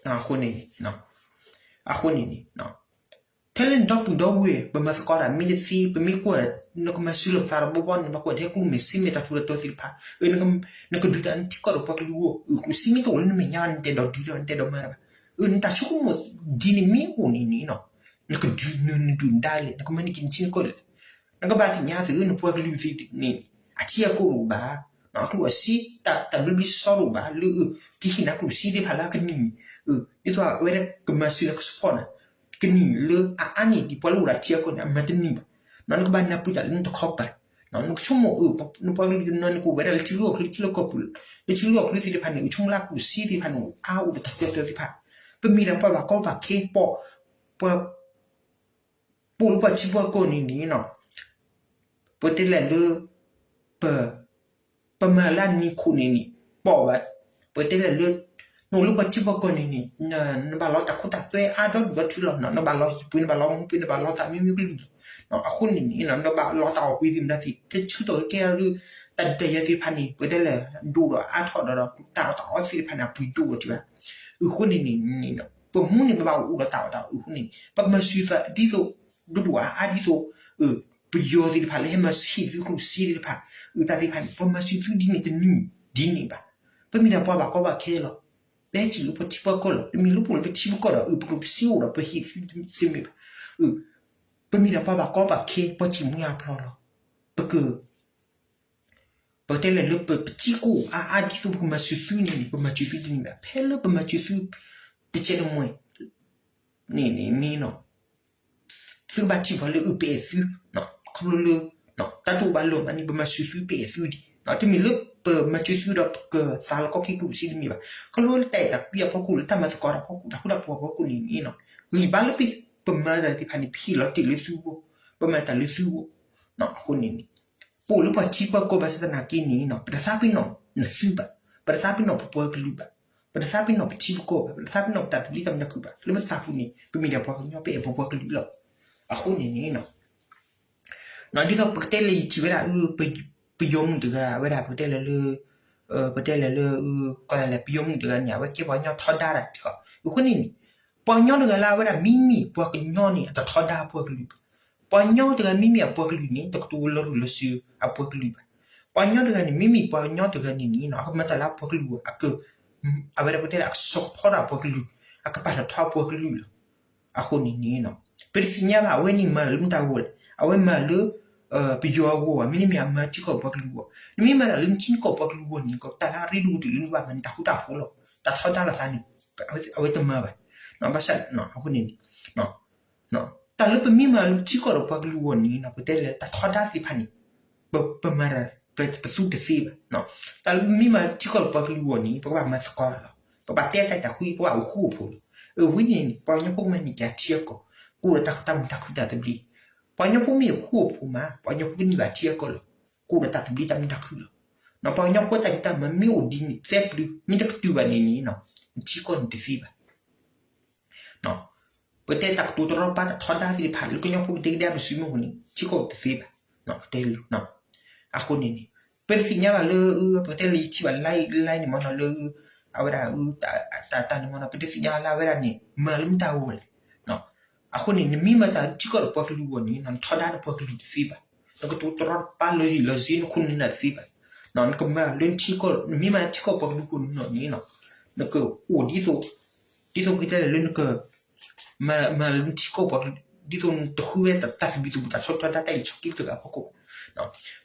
အဃိန့ၣ်, အဃိန့ၣ်န့ၣ်, ထဲလၢနဒီပုၢ်ဒီဝဲၢ် ပမၤသကိးတၢ်မ့ၢ်တသ့ ပမ့ၢ်ကွၢ် နကမၤစၢၤလိာ်ပသးဒီးဘီဘီန့ၣ် ဘၣ်ကွၢ်ထဲကျိၣ်မဲာ်စ့မဲာ်တၢ်ထူးတၢ်တီၤသ့ၣ်တဖၣ်, နကဒုးတၢ်နထံကီၢ်ဒီးပှၤကလုာ်အဂီၢ် ကျိၣ်စ့မ့ၢ်တအိၣ်လၢနမဲာ်ညါ နတအဲၣ်ဒိးဒုးဒီး နတအဲၣ်ဒိးမၤတၢ်ဘၣ်. နတၢ်ဆိကမိၣ်ဒ်န့ၣ်မ့ၢ်အိၣ်န့ၣ်န့ၣ်, နကဒုးနုၤနဒုၣ်နဒါလဲၣ် နကမၤန့ၢ်က့ၤနထံနကီၢ်လဲၣ်. နကဘၣ်သ့ၣ်ညါသု နပှၤကလုာ်သ့ၣ်န့ၣ် အထံအကီၢ်တအိၣ်ဘၣ်, အကျိၣ်အစ့ တၢ်ဘျ့ဘျ့ဆှီတအိၣ်ဘၣ် လၢ ကဟ့ၣ်နၤကျိၣ်စ့သ့ၣ်တဖၣ်လၢအကနံၣ်န့ၣ်, ဒ်သိးအဝဲဒၣ်ကမၤစၢၤနၤက support နၤ ကနံၣ်လၢအအါန့ၢ်ဒံးပှၤလၢအိၣ်ဒီးထံအကီၢ်န့ၣ် အမၤတန့ၢ်ဘၣ်. နကဘၣ်နၢ်ပၢၢ်တၢ်လၢနတခီပၤ, နကဆိကမိၣ်အၢ နပှၤကလုာ်တနီၤန့ၣ် ကအိၣ်ဝဲဒၣ်လၢထံဂုၤကီၢ်ချၢ ထံလီၢ်ကီၢ်ပူၤ, လၢထံဂုၤကီၢ်ချၢသ့ၣ်တဖၣ်န့ၣ် ဆိကမိၣ်လၢကျိၣ်စ့သ့ၣ်တဖၣ်န့ၣ် အါအိၣ်ဒီးတၢ်ကၢတီသ့ၣ်တဖၣ်, ပမ့ၢ်ဒၣ်ပှၤဘၣ်ကီဘၣ်ခဲ ပှၤ ပှၤ ပအိၣ်လၢပှၤထံပှၤကီၢ်န့ၣ်န့ၣ်, ပတဲလဲၣ်လၢ ပ ပမၤလၢအနံၤခိၣ်န့ၣ်န့ၣ် ပဘၣ်, ပတဲလဲၣ်လၢ နအိၣ်လၢပှၤထံပှၤကီၢ်န့ၣ်န့ၣ် နဘၣ်လီတၢ်ခိတၢ်သွဲအါဒီဒူၣ်ဒီထၢလီၤ. နဘၣ်လီဟံၣ်ပှ့ၤ နဘၣ်လီမူပှ့ၤ နဘၣ်လီတၢ်မံမံကလုာ်လီၤ. အဃိန့ၣ်န့ၣ် နဘၣ်လီတၢ်အီၣ်ပှ့ၤသ့ၣ်မတၤသ့ၣ် ထဲဆၢကတီၢ်ကဲအီၤလၢ တၢ်ဒုးတၢ်ယၤသ့ၣ်တဖၣ်န့ၣ် ပတဲလဲၣ် ဒိၣ်ဒီးအါထီၣ်ဒီး တၢ်အီၣ်တၢ်အီသ့ၣ်တဖၣ်န့ၣ် အပှ့ၤဒိၣ်ဒီးတဘၣ်. အဃိန့ၣ်န့ၣ် ပမူန့ၣ် ပဘၣ်အိၣ်ဒီးတၢ်အီၣ်တၢ်အီအဃိန့ၣ် ပကမၤစၢၤသးဒ်သိး ဒိၣ်ဒိၣ်အါအါဒ်သိး ပယီၤသ့ၣ်တဖၣ်လၢဟဲမၤဆံးသုကျိၣ်စ့သ့ၣ်တဖၣ် အတၢ်သ့ၣ်တဖၣ်န့ၣ် ပမၤစၢၤသုဒ်န့ၣ်တန့ၢ်ဒ်န့ၣ်ဘၣ်. ပမ့ၢ်ဒၣ်ပှၤဘၣ်ကီဘၣ်ခဲလီၤ. ပဟဲစံးလၢပှၤထံပှၤကီၢ်လီၤ. တမ့ၢ်လၢပအိၣ်လၢပထံပကီၢ်ဒီး အပကျိၣ်ပစ့အိၣ်ဒီးပဟ့ၣ်သုတမ့ၢ်ဘၣ်. ပမ့ၢ်ဒၣ်ပှၤဘၣ်ကီဘၣ်ခဲ ပှၤစံၣ်မူအဖျီလီၤ. ပက ပကတဲလဲၣ်လၢပ ပစံးကိၣ်အါအါဒ်သိးပကမၤစၢၤသုန့ၣ်န့ၣ် ပမၤစၢၤသုတန့ၢ်ဘၣ်. ဖဲလၢပမၤစၢၤသု တကဲတမှဲ န့ၣ်န့ၣ် သုကဘၣ်ထံၣ်ပှၤလၢအပအဲၣ်သု ခီဖျိလၢ တၢ်တအိၣ်ဘၣ်လီၤမးန့ၣ် ပမၤစၢၤသုပအဲၣ်သုဒံး. တမ့ၢ်လၢပမၤစၢၤသုဒီးပကသးလီကီၢ်ခံကျိၣ်စ့တမ့ၢ်ဘၣ်. ခီဖျိလၢတၢ်အဲၣ်တၢ်ကွံအဖီခိၣ် လၢတၢ်မၤသကိးတၢ်ဖီခိၣ် တၢ်ဃူတၢ်ဖိးအဖီခိၣ်န့ၣ်န့ၣ် ဂံၢ်ဘါလၢပ ပမၤတၢ်သ့ၣ်တဖၣ်န့ၣ် ပဟ့ၣ်လီၤတ့ၢ်လၢသုဂီၢ်, ပမၤတၢ်လၢသုဂီၢ်. အဃိန့ၣ်န့ၣ် ပအိၣ်လၢပှၤထံပှၤကီၢ်ဘၣ်ဆၣ်သနာ်က့န့ၣ် ပတသးပ့ၤနီၣ်နသုဘၣ်, ပတသးပ့ၤနီၣ်ပပှၤကလုာ်ဘၣ်, ပတသးပ့ၤနီၣ်ပထံပကီၢ်ဘၣ်, ပတသးပ့ၤနီၣ်ပတၢ်သဘျ့တၢ်မုာ်တၢ်ခုၣ်ဘၣ်. လၢပသးပူၤန့ၣ် ပမ့ၢ်ဒၣ်ပှၤကညီ ပအဲၣ်ပပှၤကလုာ်လီၤ. အဃိန့ၣ်န့ၣ် ဒ်သိးပကတဲလဲၣ် ယထံၣ်ဝဲဒၣ် ပယီၤမုၣ်တဂၤ အဝဲဒၣ် ပကတဲလဲၣ်လၢ ပတဲလဲၣ်လၢ ကီၢ်လဲၣ် ပယီၤမုၣ်တဂၤန့ၣ် အဝဲကဲပှၤကညီထီဒါတၢ်တခီ. အဃိန့ၣ်န့ၣ် ပှၤကညီတဂၤလၢအဝဲဒၣ်မ့မ့ၢ်ပှၤကညီန့ၣ် အတထီဒါအပှၤကလုာ်ဘၣ်. ပှၤကညီတဂၤမ့မ့ၢ်အပှၤကလုာ်န့ၣ် တကတိၤလီၤရူၤလီၤစၢၤအပှၤကလုာ်ဘၣ်. ပှၤကညီတဂၤန့ၣ် မ့မ့ၢ်ပှၤကညီတဂၤန့ၣ်န့ၣ် အကမၤတၢ်လၢအပှၤကလုာ်အဂီၢ် အက အဝဲဒၣ်ပတဲဒၣ် အကဆီၣ်ဖီဒီးအပှၤကလုာ်, အကပာ်ထီၣ်ထီအပှၤကလုာ်လီၤ. အဃိန့ၣ်န့ၣ် ပတသ့ၣ်ညါဘၣ် အဝဲန့ၣ်မၤလၢမတၤအဂီၢ်လဲၣ်, အဝဲမၤလၢ ပယီၤအဂီၢ်ဘၣ်, မ့တမ့ၢ်အမၤထံကီၢ်ပှၤကလုာ်အဂီၢ်, နမ့ၢ်မၤတၢ်လၢနထံကီၢ်ပှၤကလုာ်အဂီၢ်န့ၣ် တၢ်လၢအရ့ဒိၣ်ကတၢၢ်လၢနဘၣ်မၤန့ၣ် တၢ်ဃူတၢ်ဖိးလီၤ. တၢ်ထီဒါလိာ်သးန့ၣ် အဝဲတမၤဘၣ်. ဘၣ်ဆၣ် အဃိန့ၣ်န့ၣ် တၢ်လၢပမ့ၢ်မၤလၢထံကီၢ်ဒီးပှၤကလုာ်အဂီၢ်န့ၣ် ပတဲလဲၣ် တၢ်ထီဒါသ့ၣ်တဖၣ်န့ၣ် ပမၤ ပသူတသ့ဘၣ်. တၢ်လၢပမ့ၢ်မၤထံကီၢ်ဒီးပှၤကလုာ်အဂီၢ်န့ၣ် ပကဘၣ်မၤသကိးတၢ်လီၤ. ပဘၣ်တဲတၢ်အဲၣ်တၢ်ကွံ ပဘၣ်အိၣ်ဃူအိၣ်ဖိးလီၤ. အဝဲန့ၣ်န့ၣ် ပှၤကညီဖိကမၤန့ၢ်က့ၤအထံအကီၢ် ကအိၣ်ဒီးတၢ်မုာ်တၢ်ခုၣ်တၢ်သဘျ့. ပှၤကညီဖိမ့ၢ်အိၣ်ဃူအိၣ်ဖိးမး ပှၤကညီဖိကန့ၢ်ဘၣ်ထံအကီၢ်လီၤ. ကအိၣ်ဒီးတၢ်သဘျ့တၢ်မုာ်တၢ်ခုၣ်လီၤ. ပှၤကညီဖိတၢ်ဖံးတၢ်မၤမ့ၢ်အိၣ်ဒ်န့ၣ် သၢပျုၤ မ့ၢ်တကတုၤဘၣ်န့ၣ်န့ၣ် နထံကီၢ်န့ၣ်တသ့ဘၣ်. ပတဲတၢ်ကတိၤတရီတပါ တၢ်ထီဒါသ့ၣ်တဖၣ် လၢကညီဖိကဒဲကဒဲအပစုမ့ၢ်အိၣ်န့ၣ် ထံကီၢ်တသ့ဘၣ်. တဲလၢ အဃိန့ၣ်န့ၣ် ပတသ့ၣ်ညါဘၣ်လၢ ပတဲလၢယထံၣ်ဘၣ်လၢ လၢန့ၣ်မ့ၢ်နီၤ လၢ အဝဲဒၣ် တၢ်တၢ်န့ၣ်မ့ၢ်နီၤ ပတသ့ၣ်ညါလၢအဝဲဒၣ်န့ၣ် မၤလၢမတၤအဂီၢ်လဲၣ်. အဃိန့ၣ် နမ့ၢ်မၤတၢ်ထံကီၢ်ဒီးပှၤကလုာ်အဂီၢ်န့ၣ် နထီဒါဒီးပှၤကလုာ်တသ့ဘၣ်. နကတိၤတရီတပါလၢလံာ်လီၤစ့ နခိၣ်နနၢ်တသ့ဘၣ်. နကမၤလၢနထံကီၢ် နမ့ၢ်မၤထံကီၢ်ပှၤကလုာ်အဂီၢ်န့ၣ် နကအိၣ်ဒ်သိး ဒ်သိးပကတဲလဲၣ်လၢနက မၤလၢနထံကီၢ်ပှၤကလုာ် ဒ်သိးနတဃုဝဲတၢ်သဘံၣ်သဘုၣ် တၢ်ထီဒါတၢ်အံၤ လံာ်ဆီၣ်က့တကပၤအဖီခိၣ်.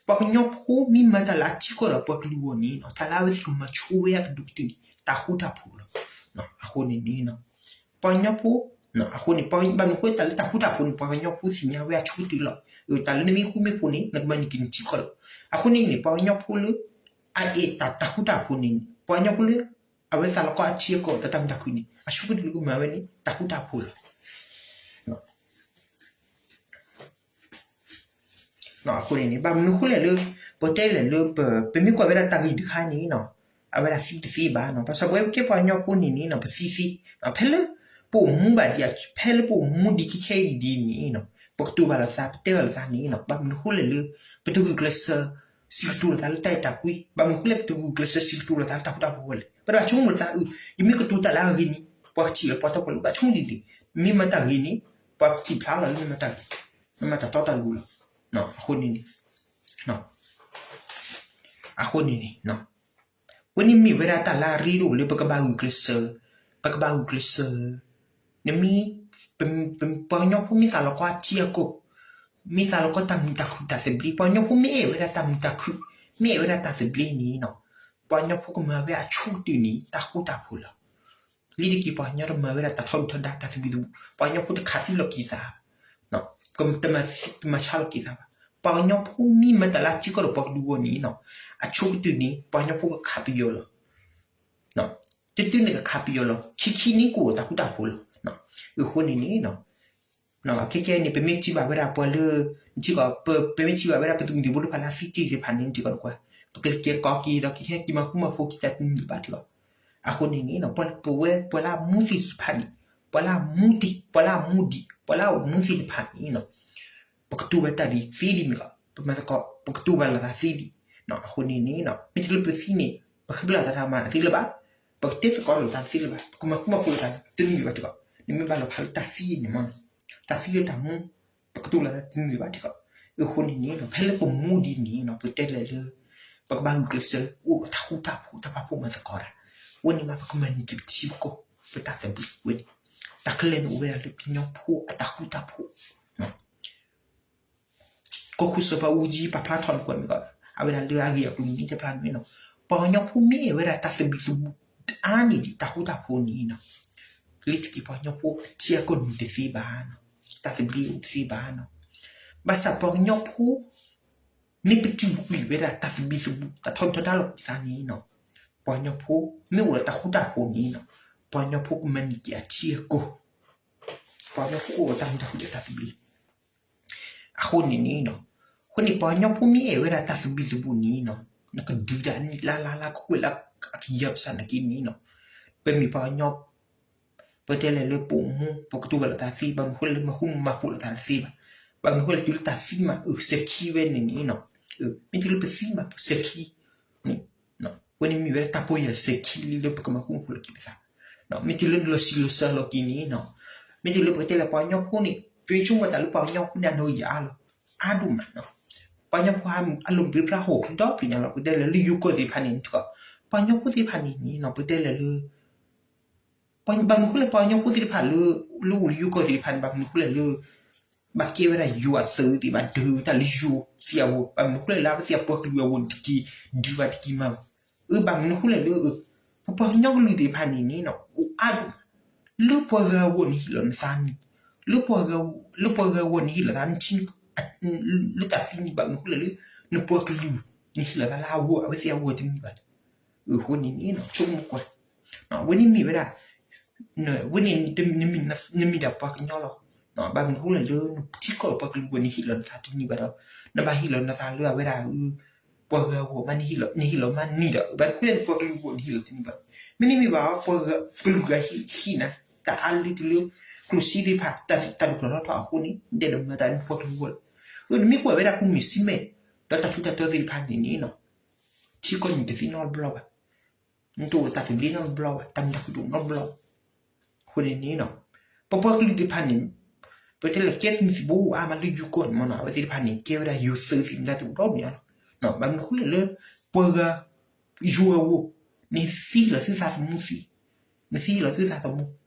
ပှၤကညီဖိမ့ၢ်မၤတၢ်လၢအထံကီၢ်ဒီးပှၤကလုာ်အဂီၢ်န့ၣ် တၢ်လၢအဝဲသ့ၣ်ကမၤဆိဝဲအကဒူးကတၢၢ်န့ၣ် တၢ်ဃူတၢ်ဖိးလီၤ. အဃိန့ၣ်န့ၣ် ပှၤကညီဖိ အဃိန့ၣ် ဘၣ်မနုၤဃိတၢ်လၢတၢ်ဃူတၢ်ဖိးန့ၣ် ပှၤကညီဖိသ့ၣ်ညါဝဲအဆိကတၢၢ်လီၤ. တၢ်လၢနမ့ၢ်ဃူမ့ၢ်ဖိးန့ၣ် နကမၤန့ၢ်က့ၤနထံကီၢ်လီၤ. အဃိန့ၣ်န့ၣ် ပှၤကညီဖိလၢ အအဲၣ်တၢ်တၢ်ဃူတၢ်ဖိးန့ၣ် ပှၤကညီဖိလၢ အဝဲသးလီကီအထံအကီၢ်ဒီးတၢ်မုာ်တၢ်ခုၣ်န့ၣ် အဆိကတၢၢ်လၢကမၤဝဲန့ၣ် တၢ်ဃူတၢ်ဖိးလီၤ. အဃိန့ၣ်န့ၣ် ဘၣ်မနုၤဃိလဲၣ်လၢ ပတဲလဲၣ်လၢ ပမ့ၢ်ကွၢ်ဝဲဒၣ်တၢ်ဂ့ၢ်တခါန့ၣ် အဝဲဒၣ်သံတသ့ဘၣ်နီၤ. ဘၣ်ဆၣ်ပဝဲပကဲပှၤကညီဖိန့ၣ်န့ၣ် ပသံသ့ ဖဲလၢပအိၣ်မူဘၣ်ဒံး ဖဲလၢပအိၣ်မူဒံးခဲခဲအံၤဒ်န့ၣ် ပကတိၤဘၣ်လိာ်သး ပတဲဘၣ်လိာ်သးန့ၣ် ဘၣ်မနုၤဃိလဲၣ်လၢ ပတဂုာ်ကျဲးစၢး စံးကတိၤလိာ်သးလၢတၢ်အဲၣ်တၢ်ကွံ ဘၣ်မနုၤဃိလဲၣ် ပတဂုာ်ကျဲးစၢးစံးကတိၤလိာ်သးလၢတၢ်ဃူတၢ်ဖိးဝဲလဲၣ်. ပတဘၣ်ဆိကမိၣ်လိာ်သး အၢ ယမ့ၢ်ကတိၤတၢ်လၢအဂ့ၤန့ၣ် ပှၤကထံၣ်လၢပှၤတီပှၤလိၤ ဘၣ်ဆိကမိၣ်ဒ်န့ၣ် မ့ၢ်မၤတၢ်ဂ့ၤန့ၣ် ပှၤကထံၣ်ဖျါလီၤလၢနမၤတၢ်ဂ့ၤ နမၤတၢ်တီတၢ်လိၤလီၤ. အဃိန့ၣ်န့ၣ် အဃိန့ၣ်န့ၣ် ဝဲန့ၣ်မ့ၢ်ဝဲဒၣ်တၢ်လၢအရ့ဒိၣ်လၢပကဘၣ်ဂုာ်ကျဲးစၢး ပကဘၣ်ဂုာ်ကျဲးစၢး နမ့ၢ် ပှၤကညီဖိမ့ၢ်သးလီကီအထံအကီၢ် မ့ၢ်သးလီကီတၢ်မုာ်တၢ်ခုၣ်တၢ်သဘျ့ ပှၤကညီဖိမ့ၢ်အဲၣ်ဝဲဒၣ်တၢ်မုာ်တၢ်ခုၣ် မ့ၢ်အဲၣ်ဝဲဒၣ်တၢ်သဘျ့န့ၣ် ပှၤကညီဖိကမၤဝဲအဆိကတၢၢ်န့ၣ် တၢ်ဃူတၢ်ဖိးလီၤ. လံတက့ၢ် ပှၤကညီတမၤဝဲဒၣ်တၢ်ထီဒုၣ်ထီဒါတၢ်သဘံၣ်သဘုၣ် ပှၤကညီဖိတခးသံလီၤက့ၤသး တမၤဆါလီၤက့ၤသးဘၣ်. ပှၤကညီဖိမ့ၢ်မၤတၢ်လၢအထံကီၢ်ဒီးပှၤကလုာ်အဂီၢ်န့ၣ် အဆိကတၢၢ်န့ၣ် ပှၤကညီဖိကခးပယီၤလီၤ. တုၤတုၤန့ၣ်ကခးပယီၤလီၤ ခံခံန့ၣ် ကအိၣ်တၢ်ဃူတၢ်ဖိးလီၤ. အဃိန့ၣ်န့ၣ် ခဲကဲန့ၣ် ပမ့ၢ်ထံၣ်ဘၣ်ဝဲဒၣ်ပှၤလၢ နထံကီၢ် ပမ့ၢ်ထံၣ်ဘၣ်ဝဲဒၣ်ပသုးမုၢ်သံၣ်ဘိတဖၣ်လၢအသံတ့ၢ်သ့ၣ်တဖၣ်န့ၣ် နထံကီၢ်နကွၢ် ပကလဲၤကဲကိးက့ၤဒီးကဟဲက့ၤမၤဃူမၤဖိးက့ၤတၢ်တမုာ်ဘၣ်ထံကီၢ်. အဃိန့ၣ်န့ၣ် ပဝဲပှၤလၢအမူသ့ၣ်တဖၣ်န့ၣ် ပှၤလၢအမူတ့ၢ် ပှၤလၢအမူဒံး ပှၤလၢအအိၣ်မူသ့ၣ်တဖၣ်န့ၣ် ပကတိၤဝဲတၢ်ဒ်သ့ဒ်န့ၣ်လီၤ. ပမၤသကိး ပကတိၤဘၣ်လိာ်သးသ့ဒ် အဃိန့ၣ်န့ၣ် မ့ၢ်တလၢပသံန့ၣ် ပဃ့ပျၢ်သးတၢ်မၤသ့လၢၤဘၣ်. ပ ပကတဲသကိးလိာ်သးတသ့လၢၤဘၣ်, ပကမၤဃူမၤဖိးလိာ်သးတန့ၢ်လၢၤဘၣ်တက့ၢ်. နမ့ၢ်ဘၣ်လီၤဖးလၢတၢ်သံန့ၣ်မ့ၢ်နီၤ, တၢ်သံလၢတၢ်မူ, ပကတိၤလိာ်သးတန့ၢ်လၢၤဘၣ်တက့ၢ်. အဃိန့ၣ်န့ၣ် ဖဲလၢပမူဒ်န့ၣ်နီၤ ပတဲလဲၣ်လၢ ပကဘၣ်ဂုာ်ကျဲးစၢးအိၣ်ဒီးတၢ်ဃူတၢ်ဖိး တၢ်ပာ်ဖှိၣ်မၤသကိးတၢ်, အဃိန့ၣ်မး ပကမၤန့ၢ်က့ၤပထံပကီၢ် ပတၢ်သဘျ့ဝဲန့ၣ်, တၢ်ခဲလၢာ်န့ၣ်အိၣ်ဝဲဒၣ်လၢကညီဖိအတၢ်ဃူတၢ်ဖိး ကီၢ်ခိၣ်စီၤပၤအူကၠံ ပာ်ဖျါထီၣ်န့ၢ်ကွၢ်မ့ၢ်ကီး အဝဲဒၣ်လၢအဂ့ၢ်အကျိၤန့ၣ် တဖျါန့ၣ်နီၤ, ပှၤကညီဖိမ့ၢ်ဝဲဒၣ်တၢ်သဘံၣ်သဘုၣ်အါန့ၢ်ဒံးတၢ်ဃူတၢ်ဖိးန့ၣ်နီၤ, လ့ၤတက့ၢ်ပှၤကညီဖိအထံအကီၢ်န့ၣ်တသ့ဘၣ်နီၤ, တၢ်သဘျ့အိၣ်တသ့ဘၣ်နီၤ, ဘၣ်ဆၣ်ပှၤကညီဖိ မ့ၢ်ပတုာ်ကွံာ်ဝဲဒၣ်တၢ်သဘံၣ်သဘုၣ် တၢ်ထီဒုၣ်ထီဒါလိာ်က့ၤသးန့ၣ်နီၤ, ပှၤကညီဖိမ့ၢ်အိၣ်ဒီးတၢ်ဃူတၢ်ဖိးန့ၣ်နီၤ, ပှၤကညီဖိကမၤန့ၢ်က့ၤအထံအကီၢ် ပှၤကညီဖိအိၣ်ဒီးတၢ်မုာ်တၢ်ခုၣ်ဒီးတၢ်သဘျ့ အဃိန့ၣ်န့ၣ်နီၤ, အဃိန့ၣ် ပှၤကညီဖိမ့ၢ်အဲၣ်ဝဲဒၣ်တၢ်သဘံၣ်သဘုၣ်န့ၣ်နီၤ, နကဒုးတၢ်နံၣ်လါလါလါ ကကွဲၢ်လၢအကယၢၤပစၢ်နာ်က့န့ၣ်နီၤ, ပမ့ၢ်ပှၤကညီ ပတဲလဲၣ်လၢပအိၣ်မူ ပကတိၤဘၣ်လိာ်သးသ့ ဘၣ်မနုၤဃိလဲၣ်လၢမၤဃူမၤဖိးလိာ်သးတသ့ဘၣ်, ဘၣ်မနုၤဃိလဲၣ်တုၤလၢတၢ်သံမး အၢ စဲၤခံဝဲန့ၣ်န့ၣ်နီၤ, မ့ၢ်တုၤလၢပသံမး ပစဲၤခံ န့ၣ် ဝဲန့ၣ်မ့ၢ်ဝဲဒၣ်တၢ်ပီၢ်ယၢ်စဲၤခံလံလၢပကမၤဃူမၤဖိးလိာ်က့ၤပသး, မ့ၢ်တုၤလၢနလီၤစံၣ်လီၤစၢၤလီၤက့ၤန့ၣ်နီၤ, မ့ၢ်တုၤလၢပကတဲလဲၣ်ပှၤကညီဖိန့ၣ် ပဆိကမိၣ်တၢ်လၢပှၤကညီဖိန့ၣ် အနီၣ်ဂံၢ်အါလီၤ, အါဒိၣ်မးနီၤ, ပှၤကညီဖိအလီၤမုၢ်ပြံပြါဟီၣ်ဒီဖျၢၣ်ညါလီၤ, ပတဲလဲၣ်လၢယိၤကီၢ်သ့ၣ်တဖၣ်န့ၣ်နီၤ, ပှၤကညီဖိသ့ၣ်တဖၣ်န့ၣ်န့ၣ်နီၤ ပတဲလဲၣ်လၢ ဘၣ်မနုၤဃိလဲၣ် ပှၤကညီဖိသ့ၣ်တဖၣ်လၢ လၢအိၣ်လၢယိၤကီၢ်သ့ၣ်တဖၣ်န့ၣ် ဘၣ်မနုၤဃိလဲၣ်လၢ ဘၣ်ကဲဝဲဒၣ်ယိၤအသုးသ့ၣ် ဘၣ်ဒုးတၢ်လၢယိၤသ့ၣ်အဂီၢ်, ဘၣ်မနုၤဃိလဲၣ်လၢအဝဲသ့ၣ်အပှၤကလုာ်အဂီၢ်န့ၣ် တက့ၤဒုးဘၣ်တက့ၤမၤဘၣ်, အၢ ဘၣ်မနုၤဃိလဲၣ်လၢ ပပှၤကညီကလုာ်သ့ၣ်တဖၣ်န့ၣ်န့ၣ်နီၤ အိၣ်အါဒိၣ်မး, လၢပှၤဂၤအဂီၢ်န့ၣ်ဟ့ၣ်လီၤနသးနံၣ်, လၢပှၤဂၤအဂီၢ်န့ၣ်ဟ့ၣ်လီၤသး လၢတၢ်သံန့ၣ် ဘၣ်မနုၤဃိလဲၣ်လၢ နပှၤကလုာ်န့ၣ်ဟ့ၣ်လီၤသးလၢအဂီၢ် အဝဲသ့ၣ်အဂီၢ်တန့ၢ်ဘၣ်, အဃိန့ၣ်န့ၣ် ဆိကမိၣ်ကွၢ်, ဝဲန့ၣ်မ့ၢ်ဝဲဒၣ် ဝဲန့ၣ် နမ့ၢ်ဒၣ်ပှၤကညီလီၤ, ဘၣ်မနုၤဃိလဲၣ်လၢနထံကီၢ်ဒီးပှၤကလုာ်အဂီၢ်န့ၣ်ဟ့ၣ်လီၤနသးတန့ၢ်ဘၣ်ဒီး နဘၣ်ဟ့ၣ်လီၤနသးလၢအဝဲဒၣ် ပှၤဂၤအဂီၢ်မး နဟ့ၣ်လီၤမးနံၣ်ဒီး ဘၣ်မနုၤဃိလဲၣ်နပှၤကလုာ်အဂီၢ်န့ၣ်ဟ့ၣ်လီၤတန့ၢ်ဘၣ်, မ့တမ့ၢ်ဘၣ် ပှၤကလုာ်ဂၤဟ့ၣ်နၤ တၢ်အါလၢတုၤလၢ ကျိၣ်စ့သ့ၣ်တဖၣ် တၢ်တၢ်တကျိၤထီၣ်ထီအဃိန့ၣ် ဒဲးလီၤမၤတၢ်လၢနပှၤကလုာ်အဂီၢ်လီၤ, အၢ နမ့ၢ်ကွၢ်ဝဲဒၣ်ကူမ့ၢ်စံမဲာ် ဒီးတၢ်ထူးတၢ်တီၤသ့ၣ်တဖၣ်န့ၣ်န့ၣ် ထံကီၢ်န့ၣ်တသ့နီတဘျီဘၣ်, နတအိၣ်ဒီးတၢ်သဘျ့နီတဘျီဘၣ်, တၢ်မုာ်တၢ်ခုၣ်တအိၣ်နီတဘျီဘၣ်, အဃိန့ၣ်န့ၣ် ပပှၤကလုာ်သ့ၣ်တဖၣ်န့ၣ် ပတဲလၢကဲသုးမုၢ်သံၣ်ဘိအါမးလၢယိၤကီၢ်န့ၣ်မ့ၢ်နီၤ အဝဲသ့ၣ်တဖၣ်န့ၣ် ကဲဝဲဒၣ်ယိၤသုးသ့ၣ်မတၤတအိၣ်ဒီးမ့ၢ်နီၤ, ဘၣ်မနုၤဃိလဲၣ်လၢ ပှၤဂၤ ယိၤအဂီၢ် နသံလီၤသုသးသမူသ့, နသံလီၤသုသးသမူ,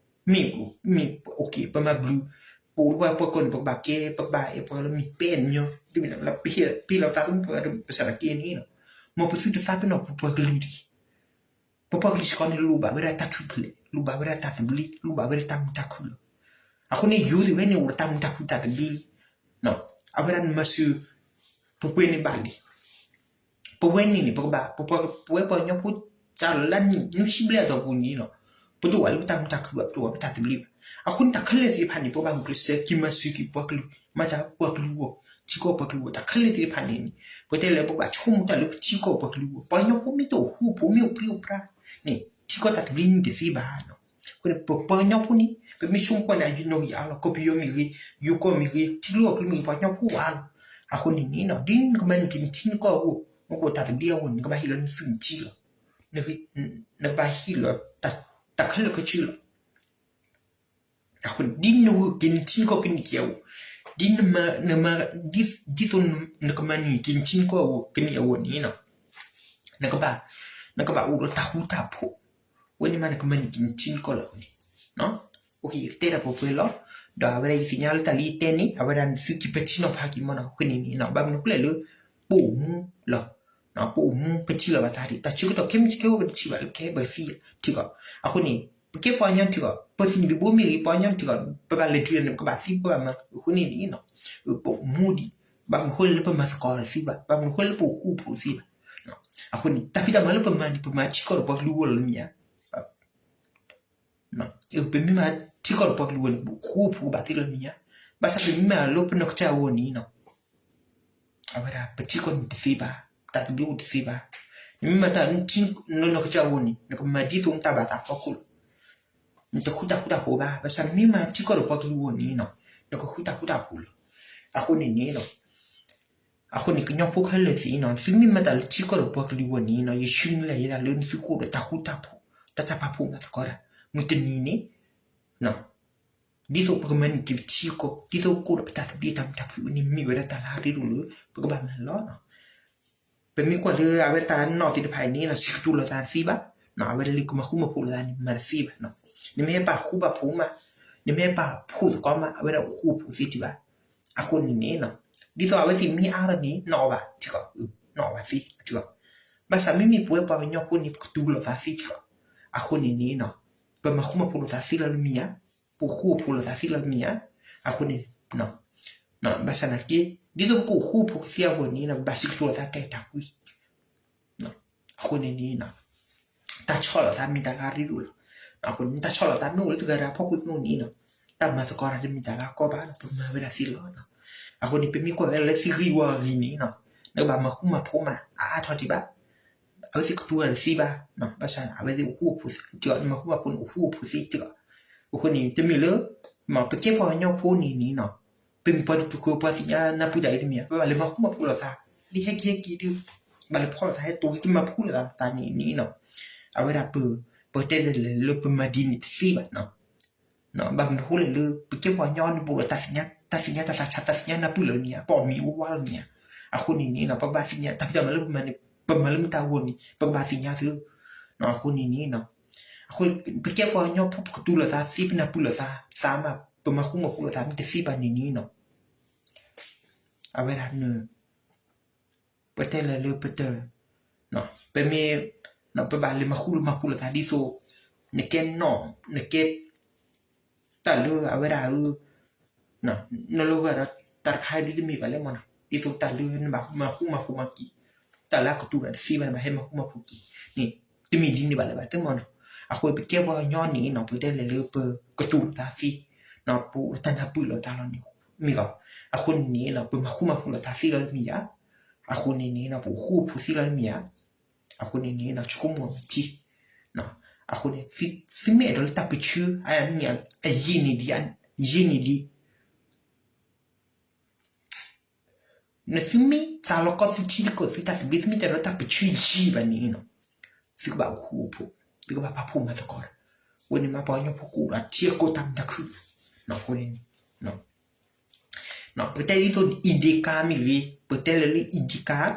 မ့ၢ် မ့ၢ် ပမၤဘျုး ပအိၣ်ဝဲပှၤကီၢ်န့ၣ် ပကဘၣ်ကဲ ပကဘၣ်အဲၣ်ပှၤလၢမ့ၢ်ပဲာ်ညီ တမ့ၢ်လၢပဟ့ၣ်လီၤသးသမူပှၤဂၤဒီးပစၢ်တကဲန့ၣ်နီၤ, မ်ပသုတသးပ့ၤနီၣ်ပပှၤကလုာ်တဂ့ၤ ပပှၤကလုာ်စ့ၢ်ကီးန့ၣ် လိၣ်ဘၣ်ဝဲဒၣ်တၢ်ထူၣ်ဖျဲး လိၣ်ဘၣ်ဝဲဒၣ်တၢ်သဘျ့ လိၣ်ဘၣ်ဝဲဒၣ်တၢ်မုာ်တၢ်ခုၣ်လီၤ. အဃိန့ၣ် ယိၤသ့ၣ်ဝဲန့ၣ် အိၣ်ဒီးတၢ်မုာ်တၢ်ခုၣ်တၢ်သဘျ့လံ. အဝဲဒၣ်နမၤစၢၤ ပပှဲၤန့ၣ်ဘၣ်လံ. ပဝဲန့ၣ်န့ၣ် ပကဘၣ် ပဝဲပှၤကညီဖိ စးလၢနံၣ်နွံဆံဘျဲၣ်အတီၢ်ပူၤန့ၣ်လီၤ, ပတအိၣ်ဘၣ်လၢပတၢ်မုာ်တၢ်ခုၣ်ဘၣ် ပတအိၣ်ဘၣ်ပတၢ်သဘျ့ဘၣ်. အဃိန့ၣ် တၢ်ခဲလၢာ်သ့ၣ်တဖၣ်န့ၣ် ပကဘၣ်ဂုာ်ကျဲးစၢးက့ၤမၤစၢၤက့ၤပှၤကလုာ် မၤတၢ်ပှၤကလုာ်အဂီၢ် ထံကီၢ်ပှၤကလုာ်အဂီၢ် တၢ်ခဲလၢာ်သ့ၣ်တဖၣ်န့ၣ်န့ၣ် ပတဲလၢပကဘၣ်ဆိကမိၣ်တၢ်လၢပထံကီၢ်ပှၤကလုာ်အဂီၢ် ပှၤကညီဖိမ့ၢ်တအိၣ်ဃူအိၣ်ဖိး မ့ၢ်အိၣ်ပြံအိၣ်ပြါန့ၣ် ထံကီၢ်တၢ်သဘျ့န့ၣ်တသ့ဘၣ်နီၤ. အဃိန့ၣ် ပပှၤကညီဖိန့ၣ် ပမ့ၢ်ဆိကမိၣ်ကွၢ်န့ၣ် အယံာ်နီၣ်ဂံၢ်အါလီၤ ကီၢ်ပယီၤမ့ၢ်ဂ့ၤ ယိၤကီၢ်မ့ၢ်ဂ့ၤ ထံကျိအကလုာ်မ့ၢ်ဂ့ၤ ပှၤကညီဖိအိၣ်အါလီၤ. အဃိန့ၣ်န့ၣ် ဒ်နကမၤန့ၢ်က့ၤနထံနကီၢ်အဂီၢ် နကအိၣ်တၢ်သဘျ့အဂီၢ်န့ၣ် နကဘၣ်ဟ့ၣ်လီၤနသုးနထံလီၤ. နကဘၣ်ဟ့ၣ်လီၤ တၢ်ခဲလၢာ်ခဲဆ့လီၤ. အဃိန့ၣ် ဒ်နဂုာ်က့ၤနထံနကီၢ်ကန့ၢ်အဂီၢ် ဒ်နမၤ ဒ်သိးနကမၤန့ၢ်က့ၤနထံနကီၢ်အဂီၢ်ကန့ၢ်အဂီၢ်န့ၣ် နကဘၣ် နကဘၣ်အိၣ်ဒီးတၢ်ဃူတၢ်ဖိး ဝဲန့ၣ်မးနကမၤန့ၢ်က့ၤနထံနကီၢ်လီၤန့ၣ်. ယကတဲတၢ်ပှဲၤပှဲၤလီၤ. ဒီးအဝဲဒၣ်ယသ့ၣ်ညါလၢတၢ်လၢယတဲန့ၣ် အဝဲဒၣ်နသုက့ၤပဲာ်ထံနီၤဖးက့ၤမ့ၢ်နီၤ အဃိန့ၣ်န့ၣ် ဘၣ်မနုၤအဃိလဲၣ်လၢ ပအိၣ်မူလီၤ. ပအိၣ်မူပထံၣ်လီၤဘၣ်သးဒံး တၢ်ဆၢကတီၢ်ခဲမုၢ်ဆ့ၣ်ကဲဝဲပတထံၣ်ဘၣ်လၢပကဲပသံထံကီၢ်. အဃိန့ၣ် ပကဲပှၤကညီထံကီၢ် ပသုးမုၢ်သံၣ်ဘိမ့ၢ်ဂ့ၤ ပှၤကညီထံကီၢ် ပဘၣ်လဲၤတုၤန့ၣ် ပကဘၣ်သံပကဘၣ်မၤ အဃိန့ၣ်န့ၣ် ပအိၣ်မူဒံး ဘၣ်မနုၤအဃိလဲၣ်လၢပမၤသကိးတသ့ဘၣ် ဘၣ်မနုၤအဃိလဲၣ်လၢပအိၣ်ဃူအိၣ်ဖိးတသ့ဘၣ်. အဃိန့ၣ် တၢ်ဖံးတၢ်မၤလၢပမၤန့ၣ် ပမၤထံကီၢ်ဒီးပှၤကလုာ်အဂီၢ်လီၤမ့ၢ်ဧါ. ပမ့ၢ်မၤထံကီၢ်ဒီးပှၤကလုာ်အဂီၢ်န့ၣ် ပအိၣ်ဃူအိၣ်ဖိးကဘၣ်သ့လီၤမ့ၢ်ဧါ. ဘၣ်ဆၣ်ပမ့ၢ်မၤလၢပနီၢ်ကစၢ်အဂီၢ်န့ၣ် အဝဲဒၣ်ပထံကီၢ်န့ၣ်တသ့ဘၣ် တၢ်သဘျ့အိၣ်တသ့ဘၣ်. နမ့ၢ်မၤတၢ်လၢနီၢ်ကစၢ်အဂီၢ်န့ၣ် နကမၤဒ်သိးနတၢ်ဘၣ်သးအဖီခိၣ်လီၤ. နတဃူတၢ်ဃူတၢ်ဖိးဘၣ် ဘၣ်ဆၣ်နမ့ၢ်မၤထံကီၢ်ဒီးပှၤကလုာ်အဂီၢ်န့ၣ် နကဃူတၢ်ဃူတၢ်ဖိးလီၤ. အဃိန့ၣ်န့ၣ် အဃိန့ၣ် ကညီဖိခဲလၢာ်သ့ၣ်နီၤ သုမ့ၢ်မၤတၢ်လၢထံကီၢ်ဒီးပှၤကလုာ်အဂီၢ်န့ၣ်နီၤ ယဆၢမုၢ်လၢ်ယဲဒၣ်လၢနသုကအိၣ်ဒီးတၢ်ဃူတၢ်ဖိး တၢ်တၢ်ပာ်ဖှိၣ်မၤသကိးတၢ် မုၢ်တနံၤန့ၣ် ဒ်သိးပကမၤန့ၢ်က့ၤပထံကီၢ် ဒ်သိးပကအိၣ်ဒီးပတၢ်သဘျ့တၢ်မုာ်တၢ်ခုၣ်န့ၣ် မ့ၢ်ဝဲဒၣ်တၢ်လၢအရ့ဒိၣ်လၢ ပကဘၣ်မၤလီၤ. ပမ့ၢ်ကွၢ်လၢအဝဲတၢ်နီၣ်သ့ၣ်တဖၣ်အံၤန့ၣ် စံးကတိၤလိာ်သးတသ့ဘၣ်, အဝဲလၢကမၤဃူမၤဖိးလိာ်သးန့ၣ် မၤတသ့ဘၣ်. နမ့ၢ်ဟဲပာ်ဃူပာ်ဖိးမး, နမ့ၢ်ဟဲပာ်ဖိးသကိးမး အဝဲဒၣ်အိၣ်ဃူအိၣ်ဖိးသ့တဘၣ်. အဃိန့ၣ်န့ၣ် ဒ်သိးအဝဲသ့ၣ်မ့ၢ်အါထီၣ်န့ၣ် နီၣ်အီၣ်ဘၣ်ထံကီၢ်, နီၣ်အီၣ်ဘၣ်သ့ထံကီၢ်. ဘၣ်ဆၣ်မ့မ့ၢ်ပဝဲပှၤကညီဖိန့ၣ် ပကတူၢ်လိာ်သးသ့ထံကီၢ်. အဃိန့ၣ်န့ၣ် ပမၤဃူမၤဖိးလိာ်သးသ့လီၤတမ့ၢ်ဧါ, ပအိၣ်ဃူအိၣ်ဖိးလိာ်သးသ့လီၤတမ့ၢ်ဧါ. အဃိန့ၣ် ဘၣ်ဆၣ်နာ်က့ ဒ်သိးပကအိၣ်ဃူအိၣ်ဖိးကသ့အဂီၢ်န့ၣ် ပဘၣ်စံးကတိၤလိာ်သးတၢ်အဲၣ်တၢ်ကွံ. အဃိန့ၣ်န့ၣ် တၢ်ဆီၣ်လီၤသးမ့ၢ်တၢ်လၢအရ့ဒိၣ်လီၤ. အဃိန့ၣ် တၢ်ဆီၣ်လီၤသးမ့ၢ်အိၣ်လၢတဂၤဒီးအဖီခိၣ်န့ၣ် တၢ်မၤသကိးတၢ်တမ့ၢ်တၢ်လၢအကီဘၣ်ဒီး ပမၤဝဲဒၣ်သ့လီၤ. အဃိန့ၣ် ပမ့ၢ်ကွၢ်ဝဲဒၣ်လၢသ့ၣ်ဂံၢ်ဝီအဂ့ၤန့ၣ် နကဘၣ်မၤဃူမၤဖိးမး အအါထီၣ်ဒံးဘၣ်. အဝဲသ့ၣ်ကတူၢ်တၢ်တသ့ဘၣ်, ဘၣ်ဆၣ်အဝဲသ့ၣ်အိၣ်ဃူအိၣ်ဖိးသ့, မၤဃူမၤဖိးန့ၣ် အိၣ်ဃူအိၣ်ဖိးသ့တဂၤ. အဃိန့ၣ် တမ့ၢ်လၢ ပကဲပှၤကညီဖိန့ၣ်န့ၣ် ပမ့ၢ်ပှၤတတုၤဃီ ပှၤသ့ၣ်ညါနၢ်ပၢၢ်တၢ်အံၤတမ့ၢ်ဧါ, ပဘၣ်လဲၤမၤဃူမၤဖိးလိာ်သး, လၢဟဲက့ၤဟဲက့ၤဒီး ဘၣ်လဲၤဖီၣ်လိာ်သး ဟဲတိၤဟဲက့ၤမၤဖှူလိာ်သးန့ၣ်န့ၣ် အဝဲဒၣ်ပ ပတဲလဲၣ်လဲၣ်လၢပမၤဒ်န့ၣ်တသ့ဘၣ်. ဘၣ်မနုၤအဃိလဲၣ်လၢ ပကဲပှၤကညီန့ၣ် ပအိၣ်ဒီးတၢ်သ့ၣ်ညါတၢ်သးဆါ တၢ်သ့ၣ်ညါနၢ်ပၢၢ်လၢာ်န့ၣ် ပအီၣ်မ့ၤအီဝါလၢာ်န့ၣ်. အဃိန့ၣ်န့ၣ် ပကဘၣ်သ့ၣ်ညါ တၢ်ဖံးတၢ်မၤလၢပမၤန့ၣ် ပမၤလၢမတၤအဂီၢ်န့ၣ် ပကဘၣ်သ့ၣ်ညါသု. အဃိန့ၣ်န့ၣ် အဃိ ပကဲပှၤကညီဖိ ပကတူၢ်လိာ်သးသ့ ပနၢ်ပၢၢ်လိာ်သးသးမး ပမၤဃူမၤဖိးလိာ်သးမ့ၢ်တသ့ဘၣ်န့ၣ်န့ၣ် အဝဲဒၣ် ပတဲလဲၣ်လၢပတ ပမ့ၢ် ပဘၣ်လဲၤမၤဃူမၤဖိးလိာ်သးဒ်သိး နကဲနီၣ် နကဲ တၢ်လၢအဝဲဒၣ် နလၢဂၤဒီးတၢ်တခါဒ်တမ့ၢ်ဘၣ်လဲၣ်မနီၤ, ဒ်သိးတၢ်လၢနဘၣ်မၤဃူမၤဖိးမၤက့ၤ တၢ်လၢအကတူၢ်တၢ်တသ့ဘၣ် နဘၣ်ဟဲမၤဃူမၤဖိးက့ၤန့ၣ် တမ့ၢ်ဒ်န့ၣ်ဘၣ်လၢၤဘၣ်တမနီၤ. အဃိပကဲပှၤကညီန့ၣ် ပတဲလဲၣ်လၢပကတူၢ်လိာ်သးသ့ ပအိၣ်ဒီးတၢ်နၢ်ပၢၢ်လိာ်သးလီၤန့ၣ်မ့ၢ်ဂ့ၤ. အဃိန့ၣ်န့ၣ် ပမၤဃူမၤဖိးလိာ်သးသ့လီၤတမ့ၢ်ဧါ. အဃိန့ၣ်န့ၣ် ပအိၣ်ဃူအိၣ်ဖိးသ့လီၤတမ့ၢ်ဧါ. အဃိန့ၣ်န့ၣ် ဆိကမိၣ်မၤထံ အဃိန့ၣ် သုမ့ၢ်အဲၣ်ဒိးလၢတၢ်ပၢဆှၢ အယံာ်န့ၢ်ဒံး ယံာ်န့ၢ်ဒံး နသုမ့ၢ်သးလီၤကီသုထံသုကီၢ်သုတၢ်သဘျ့ သုမ့ၢ်တအဲၣ်ဒိးတၢ်ပၢဆှၢယံာ်ဘၣ်န့ၣ် သုကဘၣ်အိၣ်ဃူအိၣ်ဖိး, သုကဘၣ်ပာ်ဖှိၣ်မၤသကိးတၢ်. အဃိန့ၣ်မး ပှၤကညီဖိကအိၣ်ဒီးထံအကီၢ်တၢ်မုာ်တၢ်ခုၣ်. အဃိန့ၣ် ပကတဲဒ်သိး ID card မ့ၢ်ဂ့ၤ, ပကတဲလၢ ID card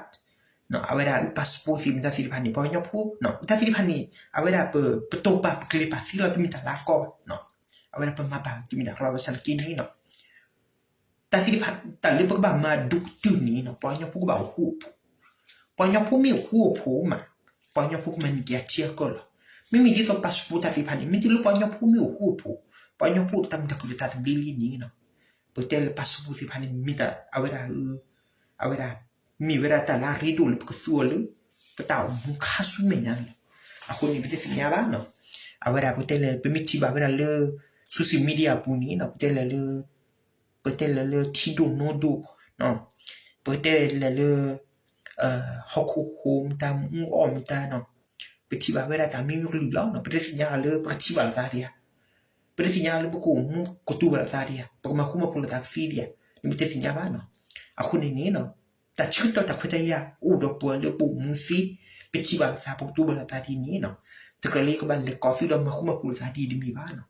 အဝဲဒၣ် passport သ့ၣ်မတၤသ့ၣ်တဖၣ်န့ၣ် ပှၤကညီဖိ တၢ်သ့ၣ်တဖၣ်န့ၣ် အဝဲဒၣ်ပတိာ်ပာ်ပကျဲၤပာ်သ့လီၤ တမ့ၢ်တၢ်လၢအကီဘၣ်. အဝဲဒၣ်ပမၤပာ်တမ့ၢ်တၢ်ကီလီၤ ဘၣ်ဆၣ်နာ်က့န့ၣ် တၢ်သ့ၣ်တဖၣ် တၢ်လၢပကဘၣ်မၤဒိၣ်ကတၢၢ်န့ၣ် ပှၤကညီဖိကဘၣ်အိၣ်ဃူအိၣ်ဖိး. ပှၤကညီဖိမ့ၢ်အိၣ်ဃူအိၣ်ဖိးမး ပှၤကညီဖိကမၤန့ၢ်က့ၤအထံအကီၢ်လီၤ. မ့မ့ၢ်ဒ်သိး passport တၢ်သ့ၣ်တဖၣ်န့ၣ် မ့ၢ်တုၤလၢပှၤကညီဖိမ့ၢ်အိၣ်ဃူအိၣ်ဖိး, ပှၤကညီဖိအိၣ်ဒီးတၢ်မုာ်တၢ်ခုၣ်ဒီးတၢ်သဘျ့လံန့ၣ် ပကတဲလၢ passport သ့ၣ်တဖၣ်န့ၣ် မ့ၢ်တၢ်အဝဲဒၣ် အဝဲဒၣ် မ့ၢ်ဝဲဒၣ်တၢ်လၢအရ့ဒိၣ်လၢပကသူအီၤလၢ ပတၢ်အိၣ်မူခါဆူမဲာ်ညါန့ၣ်လီၤ. အဃိန့ၣ် ပတသ့ၣ်ညါဘၣ်နီၤ. အဝဲဒၣ်ပတဲလဲၣ် ပမ့ၢ်ထံၣ်ဘၣ်ဝဲဒၣ်လၢ social media အပူၤန့ၣ်နီၤ ပတဲလဲၣ်လၢ ပတဲလဲၣ်လၢထံဒိၣ်နိဒိၣ်, ပတဲလဲၣ်လၢ ဟီၣ်ခိၣ်ဃိမတၤ မူအီၣ်မတၤနီၤ, ပထံၣ်ဘၣ်ဝဲဒၣ်တၢ်မံမံကလုာ်လီၤနီၤ. ပတသ့ၣ်ညါလၢပကထံၣ်ဘၣ်လိာ်သးဒံးဧါ, ပတသ့ၣ်ညါလၢပကအိၣ်မူကတူၢ်ဘၣ်လိာ်သးဒံးဧါ, ပကမၤဃူမၤဖိးလိာ်သးကသ့ဒံးဧါ, နပတသ့ၣ်ညါဘၣ်နီၤ. အဃိန့ၣ်န့ၣ် တၢ်ဆၢကတီၢ်တၢ်ခွဲးတၢ်ယာ်အိၣ်ဒီးပှၤလၢပအိၣ်မူသ့, ပထံၣ်ဘၣ်လိာ်သး ပကတူၢ်ဘၣ်လိာ်သးဒ်န့ၣ်နီၤ, တကြၢးလၢကဘၣ်လဲၤကိးသုဒီးမၤဃူမၤဖိးလိာ်သးဒ်တမ့ၢ်ဘၣ်နီၤ.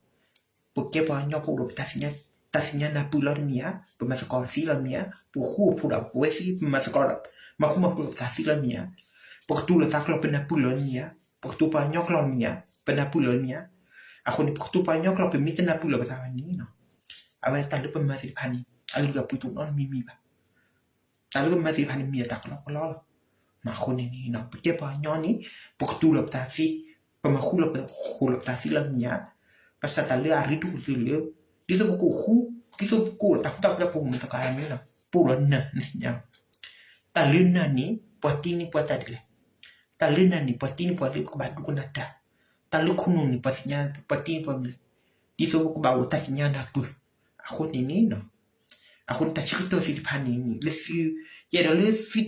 ပကဲပှၤကညီဖိအိၣ်ဒီးပတၢ်သ့ၣ်ညါ, တၢ်သ့ၣ်ညါနၢ်ပၢၢ်လီၤတမ့ၢ်ဧါ, ပမၤသကိးသ့လီၤတမ့ၢ်ဧါ, ပဃူအိၣ်ဖိးဒီးပဝဲသ့ ပမၤသကိးဒီး မၤဃူမၤဖိးလိာ်ပသးသ့လီၤတမ့ၢ်ဧါ, ပကတူၢ်လိာ်သးကျီၢ်ပနၢ်ပၢၢ်လီၤတမ့ၢ်ဧါ, ပကတူၢ်ပှၤကညီကျီၢ်တမ့ၢ်ဧါ, ပနၢ်ပၢၢ်လီၤတမ့ၢ်ဧါ. အဃိန့ၣ် ပကတူၢ်ပှၤကညီကျီၢ် ပမ့ၢ်တနၢ်ပၢၢ်လီၤပသးဘၣ်န့ၣ်နီၤ, အဝဲတၢ်လၢပမၤသ့ၣ်တဖၣ်န့ၣ် အလုၢ်အပှ့ၤတအိၣ်နီတမံၤမံၤဘၣ်. တၢ်လၢပမၤသ့ၣ်တဖၣ်န့ၣ် မ့ၢ်အတၢ်ကလီကလီလီၤ. မ့ၢ်အဃိန့ၣ်န့ၣ် ပကဲပှၤကညီန့ၣ် ပကတူၢ်လိာ်ပသးသ့, ပမၤဃူလိာ်ပဃိလိာ်ပသးသ့လီၤတမ့ၢ်ဧါ. ဘၣ်ဆၣ်တၢ်လၢအရ့ဒိၣ်ကတၢၢ်လၢ ဒ်သိးပကအိၣ်ဃူ, ဒ်သိးပကအိၣ်ဒီးတၢ်ဃူတၢ်ဖိးတၢ်ပာ်ဖှိၣ်မၤသကိးန့ၣ်နီၤ, ပအိၣ်ဒီးနၢ်န့ၣ်သ့ၣ်ညါလီၤ. တၢ်လၢနၢ်န့ၣ် ပှၤတ့န့ၢ်ပှၤတၢ်ဒ်လဲၣ်. တၢ်လၢနၢ်န့ၣ် ပှၤတ့န့ၢ်ပှၤလၢပကဘၣ်ဒိကနၣ်တၢ်, တၢ်လၢခိၣ်နူာ်န့ၣ် ပှၤတ့န့ၢ်ပှၤမနုၤလဲၣ်, ဒ်သိးပကဘၣ်အိၣ်တၢ်သ့ၣ်ညါနၢ်ပၢၢ်. အဃိန့ၣ်န့ၣ် အဃိန့ၣ် တၢ်ဆၢကတီၢ်သ့ၣ်တဖၣ်န့ၣ် လၢသု, ယအဲၣ်ဒိးလၢသု,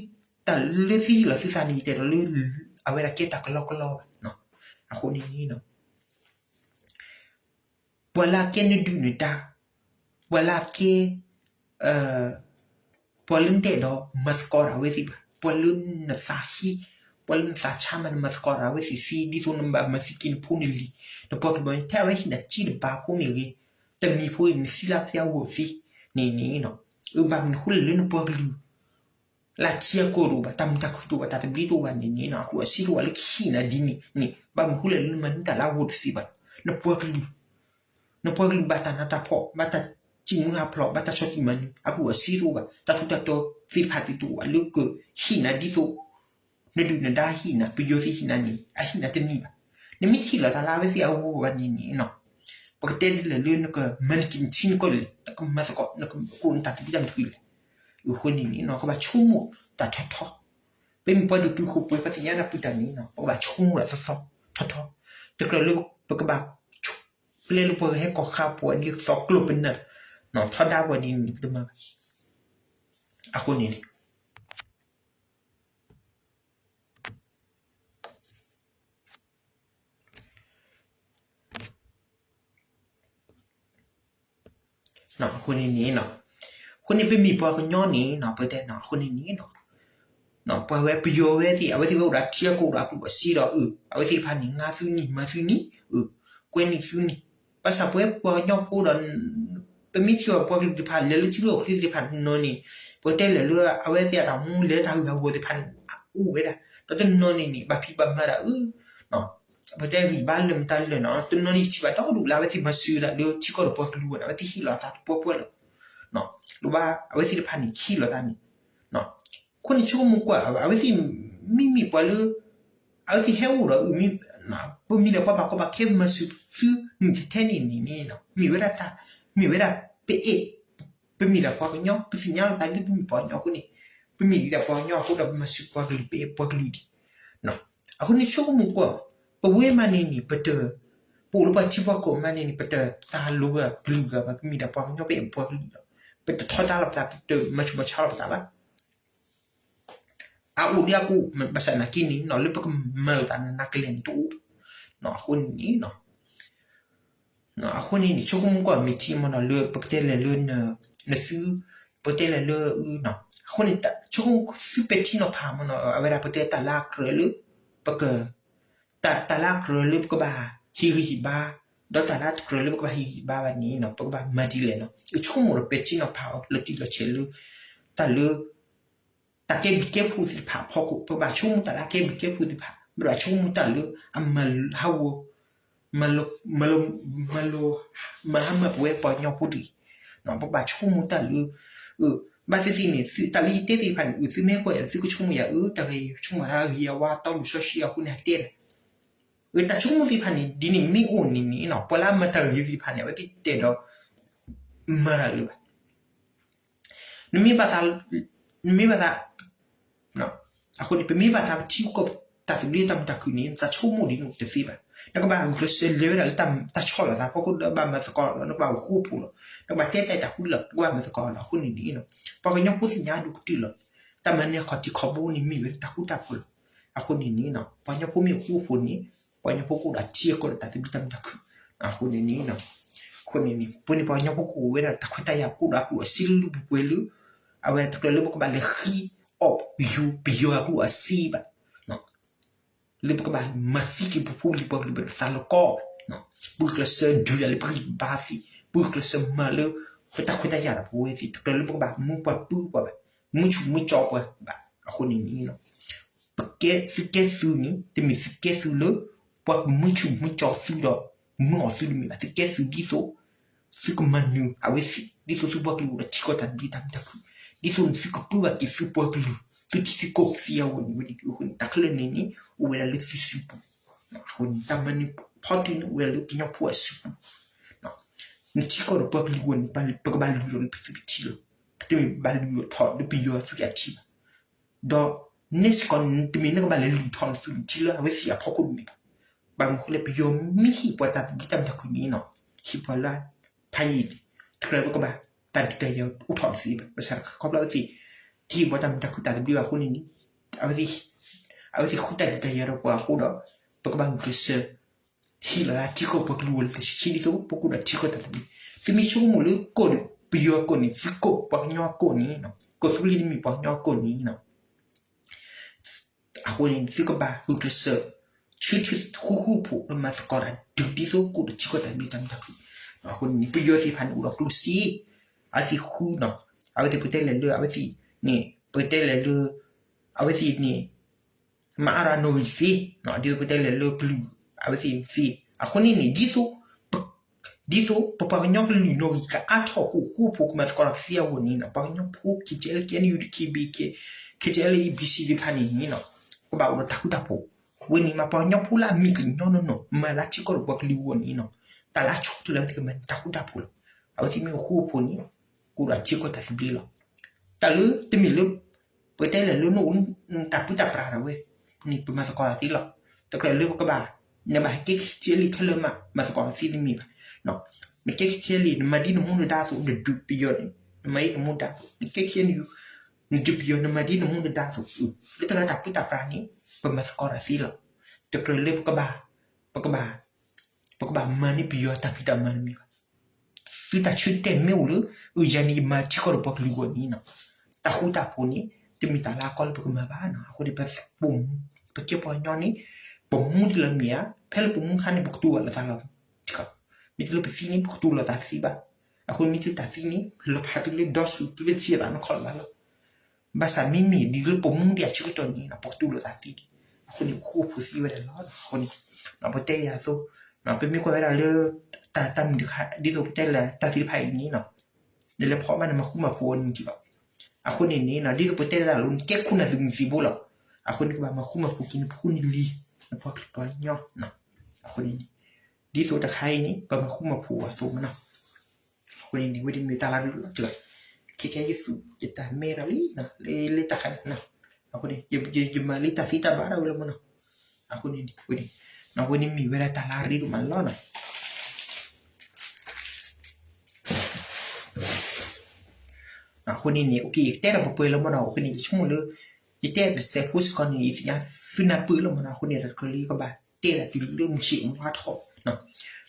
တၢ်လၢသုဟ့ၣ်လီၤသုသးန့ၣ် ယတအဲၣ်ဒိးလၢ အဝဲဒၣ်ကဲတၢ်ကလီကလီဘၣ်. အဃိန့ၣ်န့ၣ် ပှၤလၢအကဲနဒုၣ်နဒါ, ပှၤလၢအကဲ ပှၤလၢနတအဲၣ်ဒိးမၤသကိးဒီးအဝဲသ့ၣ်ဘၣ်, ပှၤလၢနသးဟ့, ပှၤလၢနသးဆါမး နမၤသကိးဒီးအဝဲသ့ၣ်သ့ ဒ်သိးနဘၣ်မၤသံက့ၤနဖိနလံၤ နပှၤကလုာ်ဘၣ်န့ၣ် ထဲအဝဲဟ့ၣ်နၤစ့တဘးဖိန့ၣ်ဂ့ၤ, တမံၤဖိဂ့ၤ နသံလၢအဝဲသ့ၣ်အဂီၢ်သ့ န့ၣ်န့ၣ်, အဘၣ်မနုၤဃိလဲၣ်လၢနပှၤကလုာ် လၢအထံအကီၢ်တအိၣ်ဘၣ်, တၢ်မုာ်တၢ်ခုၣ်တအိၣ်ဘၣ်, တၢ်သဘျ့တအိၣ်ဘၣ်န့ၣ်န့ၣ် အကျိၣ်အစ့တအိၣ်ဘၣ်လၢကဟ့ၣ်နၤဒ်န့ၣ်န့ၣ် ဘၣ်မနုၤဃိလဲၣ်လၢနမၤန့ၢ်တၢ်လၢအဂီၢ်တသ့ဘၣ်. နပှၤကလုာ် နပှၤကလုာ်ဘၣ်တၢ်နးတၢ်ဖှီၣ်, ဘၣ်တၢ်စံၣ်မုၢ်ဟးဖျိး, ဘၣ်တၢ်ဆီၣ်တံၢ်မၤနၢၤ, အကျိၣ်အစ့တအိၣ်ဘၣ်, တၢ်ထူးတၢ်တီၤသ့ၣ်တဖၣ်သ့ၣ်တအိၣ်ဘၣ်လၢကဟ့ၣ်နၤဒ်သိး နဒုၣ်နဒါဟ့ၣ်နၤ, ပယီၤသ့ၣ်ဟ့ၣ်နၤန့ၣ် အဟ့ၣ်နၤတန့ၢ်ဘၣ်. နမ့ၢ်တဟ့ၣ်လီၤသးလၢအဝဲသ့ၣ်အဂီၢ်ဘၣ်န့ၣ်န့ၣ် ပကတဲဒ်လဲၣ်လၢနကမၤနက့ၤနထံနကီၢ်လဲၣ်, နကမၤသကိး နကကိးနတၢ်သဘျ့တၢ်မုာ်တခုလဲၣ်. အဃိန့ၣ်န့ၣ် ကဘၣ်ဆိကမိၣ်တၢ်ထီထီ, ပမ့ၢ်ပှၤဒိၣ်တုာ်ခိၣ်ပှဲၤ ပသ့ၣ်ညါတၢ်ပှၤတၢ်န့ၣ် ပကဘၣ်ဆိကမိၣ်တၢ်သီသီထီထီ, တကြၢးလၢပကဘၣ် ပျဲလၢပှၤဂၤဟဲကီၢ်ဃါပှၤဒ်သိးကျိၣ်ပနၢ် ထီဒါပှၤဒ်န့ၣ် ပတမၤဘၣ်. အဃိန့ၣ်န့ၣ် အဃိန့ၣ်န့ၣ် အဃိန့ၣ် ပမ့ၢ်ပှၤကညီန့ၣ် ပတဲအဃိန့ၣ်န့ၣ် ပှၤဝဲပယီၤဝဲသ့ၣ် အဝဲသ့ၣ်ဝဲအိၣ်ဒီးထံအကီၢ်အိၣ်ဒီးအကျိၣ်အစ့ဒီး အဝဲသ့ၣ်တဖၣ်န့ၣ် ငါသုန့ၢ်မၤသုန့ၢ် ကွဲန့ၢ်သုန့ၢ်, ဘၣ်ဆၣ်ပဝဲပှၤကညီဖိဒီး ပမ့ၢ်ထံၣ်ဘၣ်ပှၤကလုာ်တဖၣ်လဲၤလၢထံလီၢ်ချ့သ့ၣ်တဖၣ်တနီၤန့ၣ် ပကတဲလဲၣ်လၢအဝဲသ့ၣ်အတၢ်မူလဲၤတၢ်ဂ့ၢ်တၢ်ဝီသ့ၣ်တဖၣ်န့ၣ် အိၣ်ဝဲဒၣ် ဒီးတနီၤန့ၣ်န့ၣ် ဘၣ်ဖံးဘၣ်မၤဒၣ်အၢ ပတဲဂံၢ်ဘါလၢမတၤလၢာ်နီၤ တနီၤန့ၣ်ယထံၣ်ဘၣ်ဒီဒူၣ်လၢအဝဲသ့ၣ်မၤစၢၤဒၣ်လၢထံကီၢ်ဒီးပှၤကလုာ်အဂီၢ်န့ၣ် အဝဲသ့ၣ်ဟ့ၣ်လီၤအသးတပှဲၤပှဲၤလီၤ. လၢဘၣ်အဝဲသ့ၣ်တဖၣ်န့ၣ် ဟ့ၣ်လီၤသးန့ၣ် အဃိန့ၣ်ဆိကမိၣ်ကွၢ် အဝဲသ့ၣ်မ့မ့ၢ်ပှၤလၢ အဝဲသ့ၣ်ဟဲအိၣ်ဒီး ပမ့ၢ်ဒီးပှၤဘၣ်ကီဘၣ်ခဲမၤစၢၤသု နုၢ်ထဲထဲန့ၣ်န့ၣ် မ့ၢ်ဝဲဒၣ်တၢ် မ့ၢ်ဝဲဒၣ်ပအဲၣ် ပမ့ၢ်ဒၣ်ပှၤကညီ ပသ့ၣ်ညါလီၤသးလၢပမ့ၢ်ပှၤကညီအဃိန့ၣ် ပမ့ၢ်ဒၣ်ပှၤကညီအဃိဒီး ပမၤစၢၤပှၤကလုာ်ပအဲၣ်ပှၤကလုာ်ဒံး အဃိန့ၣ်ဆိကမိၣ်ကွၢ် ပဝဲမးန့ၣ်န့ၣ် ပတ ပအိၣ်လၢပှၤထံပှၤကီၢ်မးန့ၣ်န့ၣ် ပတတၢ်လိၣ်ဂၤကလုာ်ဂၤဘၣ် ပမ့ၢ်ဒၣ်ပှၤကညီပအဲၣ်ပှၤကလုာ်လီၤ. ပတထီဒါလိာ်ပသး ပတမၤဆူၣ်မၤဆါလိာ်ပသးဘၣ်. အအိၣ်ဒ်အကအိၣ် ဘၣ်ဆၣ်နာ်က့န့ၣ် လၢပကမၤလိာ်သးနးနးကလဲာ်န့ၣ်တအိၣ် အဃိန့ၣ်န့ၣ် အဃိန့ၣ်န့ၣ် ဆိကမိၣ်ကွၢ်မ့ၢ်ထံမ့ၢ်နီၤ လၢပကတဲလဲၣ်လၢ နသု ပကတဲလဲၣ်လၢ အဃိန့ၣ် ဆိကမိၣ်သုပဲာ်ထံနီၤဖးမ့ၢ်နီၤ အဝဲဒၣ်ပတဲတၢ်လၢအကြၢးလၢ ပက တၢ်လၢအကြၢးလၢပကဘၣ်ဟ့ၣ်ဂံၢ်ဟ့ၣ်ဘါ ဒီးတၢ်လၢအတကြၢးလၢပကဘၣ်ဟ့ၣ်ဂံၢ်ဟ့ၣ်ဘါဘၣ်န့ၣ် ပကဘၣ်မၤဒ်လဲၣ်နီၤ ဆိကမိၣ်ဒီးပဲာ်ထံနီၤဖးအီၤလၢတံၢ်လီၤဆဲးလၢ တၢ်လၢ တၢ်ကဲဘျုးကဲဖှိၣ်သ့ၣ်တဖၣ်အဖီခိၣ် ပကဘၣ်ဆိကမိၣ်တၢ်လၢအကဲဘျုးကဲဖှိၣ်သ့ၣ်တဖၣ် ပဘၣ်ဆိကမိၣ်တၢ်လၢအမၤဟးဂီၤ မၤလိ မၤဟါမၢ်ပဝဲပှၤကညီဖိတဂ့ၤ ပကဘၣ်ဆိကမိၣ်တၢ်လၢ ဘၣ်သ့ၣ်သ့ၣ်န့ၣ် တၢ်လၢယတဲသ့ၣ်တဖၣ်န့ၣ် သုမ့ၢ်ကွၢ်ယၤ သုကဆိကမိၣ်ယၤ အၢ တၢ်ဂ့ၢ်ဆိကမိၣ်ယၤ အၢ တၢ်အိၣ်လီၤဆီဆံးအဃိန့ၣ် ဟးတဲလီၤ တၢ်ဆိကမိၣ်သ့ၣ်တဖၣ်န့ၣ် ဒ်န့ၣ်မ့ၢ်အိၣ်န့ၣ်န့ၣ် ပှၤလၢအမၤတၢ်ဂ့ၤသ့ၣ်တဖၣ်န့ၣ် အဝဲသ့ၣ်တဲဒီး မၤတၢ်လၢၤဘၣ် နမ့ၢ်ဘၣ်သး နမ့ၢ်ဘၣ်သး အဃိန့ၣ် ပမ့ၢ်ဘၣ်သးပထံပကီၢ်တၢ်သဘျ့တၢ်မုာ်တၢ်ခုၣ်န့ၣ် တၢ်ဆိကမိၣ်ဒ်န့ၣ်တသ့ဘၣ်. နကဘၣ်ဂုာ်ကျဲးစၢးလဲၤဝဲဒၣ်လၢတၢ်ဆီၣ်လီၤသးဖီခိၣ်ဒီးဘၣ်မၤသကိးလီၤ နကဘၣ်အိၣ်ဃူဖိးလီၤ နကဘၣ်တဲတၢ်တၢ်ဃူလီၤ နကဘၣ်မၤသကိးလီၤ အဃိန့ၣ်န့ၣ် ပှၤကညီဖိသ့ၣ်ညါဒိၣ်ကတၢၢ်လီၤ. တၢ်မၤန့ၢ်အခီၣ်ထံးခီၣ်ဘိန့ၣ်မ့ၢ်ဝဲတၢ်ဃူတၢ်ဖိးလီၤ. အဃိန့ၣ်န့ၣ် ပှၤကညီဖိမ့ၢ်အိၣ်ဃူအိၣ်ဖိးန့ၣ် ပှၤကညီဖိကအိၣ်ဒီးထံအကီၢ်ဒီးတၢ်သဘျ့တၢ်မုာ်တၢ်ခုၣ် အဃိန့ၣ်န့ၣ် အဃိန့ၣ်န့ၣ် ပဝဲန့ၣ်ပှၤကညီဖိကအိၣ်ဝဲဒၣ်တၢ်ခွဲးတၢ်ယာ် ကအိၣ်ဒီးအကျိၣ်အစ့လၢလၢပှဲၤပှဲၤလၢ အဝဲတကြၢးလၢပကဘၣ်လဲၤဃံအီၣ်ပယီၤ ပယီၤအကျိၣ်အစ့ဘၣ် လၢပကဘၣ်မၤသံက့ၤပဖိလံၤပှၤကလုာ်ဘၣ်သးလီၤကီဘၣ်. ပဂုာ်ကျဲးစၢးဒုးတၢ်လၢပဂံၢ်ပဘါသ့ၣ် ပဂုာ်ကျဲးစၢးမၤလၢ ပတၢ်ခွဲးတၢ်ယာ်ဒီးပဝဲသ့ၣ် တကြၢးလၢပကဘၣ်မူပှၤပုၢ်ပှၤဘၣ် မူဆူၣ်မူကၠီပှၤဘၣ်. အဃိန့ၣ်န့ၣ် ပကဲသုကဲသုန့ၣ် တမ့ၢ်သုကဲသုလၢ ပှၤကမူဆူၣ်မူကၠီသုဒီး မၤအီၣ်သုတမ့ၢ်ဘၣ်. သုကဲသုဒ်သိး သုကမၤနၢၤအဝဲသ့ၣ် ဒ်သိးသုပှၤကလုာ်အိၣ်ဒီးထံကီၢ်တၢ်သဘျ့တၢ်မုာ်တၢ်ခုၣ် ဒ်သိးသုကပၢဘၣ်က့ၤသုပှၤကလုာ် သုထံသုကီၢ်သ့အဂီၢ်န့ၣ် ဝဲဒ်အံၤအဃိန့ၣ် တၢ်ခဲလၢာ်န့ၣ်န့ၣ် အိၣ်ဝဲဒၣ်လၢသုစုပူၤ အဃိန့ၣ် တၢ်မၤနၢၤဖီတံၢ်န့ၣ် အိၣ်ဝဲဒၣ်လၢကညီဖိအစုပူၤ နထံကီၢ်ဒီးပှၤကလုာ်အဂီၢ်န့ၣ် ပကဘၣ်လုၢ်ထီၣ်လၢပသုးပထံလီၤ. ပတမ့ၢ်ဘၣ်လုၢ်ထီၣ်လၢပယီၤအသုးအထံဘၣ်. ဒီး နဲစ့ၢ်ကီးန့ၣ် တမ့ၢ်နကဘၣ်လဲၤလုၢ်ထီၣ်နသုးပထံလၢအဝဲသ့ၣ်အဖီခိၣ်တမ့ၢ်ဘၣ်. ဘၣ်မနုၤဃိလဲၣ် ပယီၤမ့ၢ်ဟ့ၣ်ပှၤတၢ်သဘျ့တၢ်မုာ်တၢ်ခုၣ်န့ၣ် ဟ့ၣ်ပှၤလၢ ဖးယံာ်လံ တကြၢးပကဘၣ်တၢ်ဒုးတၢ်ယၤအိၣ်ထီၣ်တသ့ဘၣ်. ဘၣ်ဆၣ်ခီဖျိအဝဲသ့ၣ် တဟ့ၣ်ပှၤတၢ်မုာ်တၢ်ခုၣ်တၢ်သဘျ့ဘၣ်အဃိန့ၣ်န့ၣ် အဝဲသ့ၣ် အဝဲသ့ၣ်ဃုတၢ်ဒုးတၢ်ယၤဒီးပှၤအဃိဒီး ပကဘၣ်ဂုာ်ကျဲးစၢး ဟ့ၣ်လီၤတၢ်ထံကီၢ်ပှၤကလုာ်အဂီၢ်လၢကဆံးဒ်သိး ပကအိၣ်ဒီးထံကီၢ်တၢ်သဘျ့. သုမ့ၢ်ဆိကမိၣ်လၢကီၢ်ပယီၤအကီၢ်န့ၣ် သုကီၢ်ပှၤကညီအကီၢ်န့ၣ် ကီၢ်သူလ့ၤန့ၣ်မ့ၢ်ပှၤကညီအကီၢ်န့ၣ် အဃိန့ၣ် သုကဘၣ်ဂုာ်ကျဲးစၢး ဆၢထၢၣ်ဃူဃူဖိး လၢမၤသကိးတၢ်ဒုးဒ်သိးကအိၣ်ဒီးထံကီၢ်တၢ်သဘျ့တၢ်မုာ်တၢ်ခုၣ်. အဃိန့ၣ် ပယီၤသ့ၣ်တဖၣ်န့ၣ် အိၣ်ဒီးကျိၣ်စ့ အဝဲသ့ၣ်ဃုနီၤ, အဝဲသ့ၣ်ပတဲလဲၣ်လၢ အဝဲသ့ၣ်န့ၣ် ပတဲလဲၣ်လၢ အဝဲသ့ၣ်န့ၣ် မၤအါရၤနီၣ်ဂံၢ်သ့, ဒ်သိးပတဲလဲၣ်လၢကလုာ် အဝဲသ့ၣ်သ့. အဃိန့ၣ်န့ၣ် ဒ်သိး ဒ်သိးပပှၤကညီကလုာ်နီၣ်ဂံၢ်ကအါထီၣ် ကအိၣ်ဃူအိၣ်ဖိး ကမၤသကိးတၢ်ကသ့အဂီၢ်န့ၣ်နီၤ, ပှၤကညီဖိ KTLA KNU KBC KTLA ABC သ့ၣ်တဖၣ်န့ၣ်န့ၣ်နီၤ, ကဘၣ်အိၣ်ဒီးတၢ်ဃူတၢ်ဖိး. ဝဲန့ၣ်မ့ၢ်ပှၤကညီဖိလၢအမ့ၢ်ကညီနီၢ်နီၢ် မၤလၢထံကီၢ်ဒီးပှၤကလုာ်အဂီၢ်န့ၣ်နီၤ, တၢ်လၢအဆိကတၢၢ်လၢအဝဲသ့ၣ်ကမၤန့ၣ် တၢ်ဃူတၢ်ဖိးလီၤ. အဝဲသ့ၣ်မ့ၢ်အိၣ်ဃူအိၣ်ဖိးန့ၣ် ကအိၣ်ဒီးထံကီၢ်တၢ်သဘျ့လီၤ. တၢ်လၢတမ့ၢ်လၢ ပတဲလဲၣ်လၢနအိၣ် တၢ်ပၢတၢ်ပြးဒၣ်ဝဲန့ၣ် ပမၤသကိးသ့လီၤ. တကြၢးလၢပကဘၣ် နဘၣ်ဟဲကဲ KTLA ခဲလၢာ်မး မၤသကိးသ့တမ့ၢ်ဘၣ်. နကဲ KTLA နမၤဒ်နမူနဒါအသိး နဒုးပယီၤန့ၣ် နမၤဒ်နမူနဒါအသိး, နကဲ KNU နဒုးပယီၤ နမၤဒ်နမူနဒါအသိး, လၢတဂၤတၢ်ပၢတၢ်ပြးန့ၣ် ပမၤသကိးတၢ်သ့လီၤ. တကြၢးလၢပကဘၣ် ပကဘၣ် ပကဘၣ်မၤန့ၢ်ပယီၤတၢ်ဖံးတၢ်မၤတမ့ၢ်ဘၣ်. သုတၢ်ဆၢတဲာ်မ့ၢ်အိၣ်လၢ အၢ ယၤန့ၣ် ယမၤထံကီၢ်ဒီးပှၤကလုာ်အဂီၢ်န့ၣ်နီၤ, တၢ်ဃူတၢ်ဖိးန့ၣ် တမ့ၢ်တၢ်လၢအကီလၢပကမၤဘၣ်နီၤ. အဃိန့ၣ် ပ ပကဲပှၤကညီန့ၣ် ပမူဒ်လဲၣ်မ့ၢ်ဧါ, ဖဲလၢပမူခါန့ၣ် ပကတူၢ်ဘၣ်လိာ်သးလီၤ. မ့ၢ်တုၤလၢပသံန့ၣ် ပကတူၢ်လိာ်သးတသ့ဘၣ်. အဃိန့ၣ် မ့ၢ်တုၤတၢ်သံန့ၣ် လီၤဖးတုၤလၢဒီစူၤ တုၤလၢတဆံးအသးနီၢ်ခီလၢၤဘၣ်လီၤ. ဘၣ်ဆၣ်မ့မ့ၢ်ဒ်သိးလၢပမူဒံးအဆၢကတီၢ်န့ၣ်နီၤ ပကတူၢ်လိာ်သးသ့ဒံး. အဃိန့ၣ် ပဃူဖိးသ့ဝဲဒၣ်လီၤ. အဃိန့ၣ် ပတဲယၤအသိး ပမ့ၢ်ကွၢ်ဝဲဒၣ်လၢ တၢ်တၢ်မုာ်တခါ ဒ်သိးပတဲလၢတၢ်သ့ၣ်တဖၣ်အံၤန့ၣ်နီၤ, နလဲၤဖီၣ်ဘၣ်နမၤဃူမၤဖိးအီၤန့ၣ်က့ၤလီၤ. အဃိန့ၣ်န့ၣ်နီၤ ဒ်သိးပတဲလၢတၢ်လီၤ နကဲခိၣ်နၢ်သုးမုၢ်သံၣ်ဘိလီၤ. အဃိန့ၣ် ကဘၣ်မၤဃူမၤဖိးက့ၤနဖိနလံၤ နပှၤကလုာ်ပှၤကညီ. အဃိန့ၣ်န့ၣ် ဒ်သိးတခါအံၤန့ၣ် ပမၤဃူမၤဖိးအီၤအသိးမနီၤ. အဃိန့ၣ်န့ၣ် ဝဲဒၣ်မ့ၢ်တၢ်လၢအရ့ဒိၣ်လီၤတဂၤ. ခဲကဲယသူၣ်ယတၢ်မဲထီၣ်လံ လၢတၢ်ခါန့ၣ်နီၤ. အဃိန့ၣ် ယမၤလံတၢ်သံတၢ်ဘၣ်ဒၣ်ဝဲလီၤမနီၤ. အဃိန့ၣ် ဝဲန့ၣ် ဝဲန့ၣ်မ့ၢ်ဝဲဒၣ်တၢ်လၢအရ့ဒိၣ်မးလီၤနီၤ. အဃိန့ၣ်န့ၣ် ယကတဲဒီးပှဲၤပှဲၤလီၤမနီၤ. အဃိန့ၣ် ယဆိကမိၣ်လၢ ယတဲတစဲးဖိစ့ၢ်ကီးန့ၣ် ယသ့ၣ်ညါသုနၢ်ပၢၢ်လီၤမနီၤ. အဃိန့ၣ် တကြၢးလၢယကဘၣ်တဲဒၣ်တုၤလၢမုၢ်ဆ့ၣ်မုၢ်ဝါထီၣ်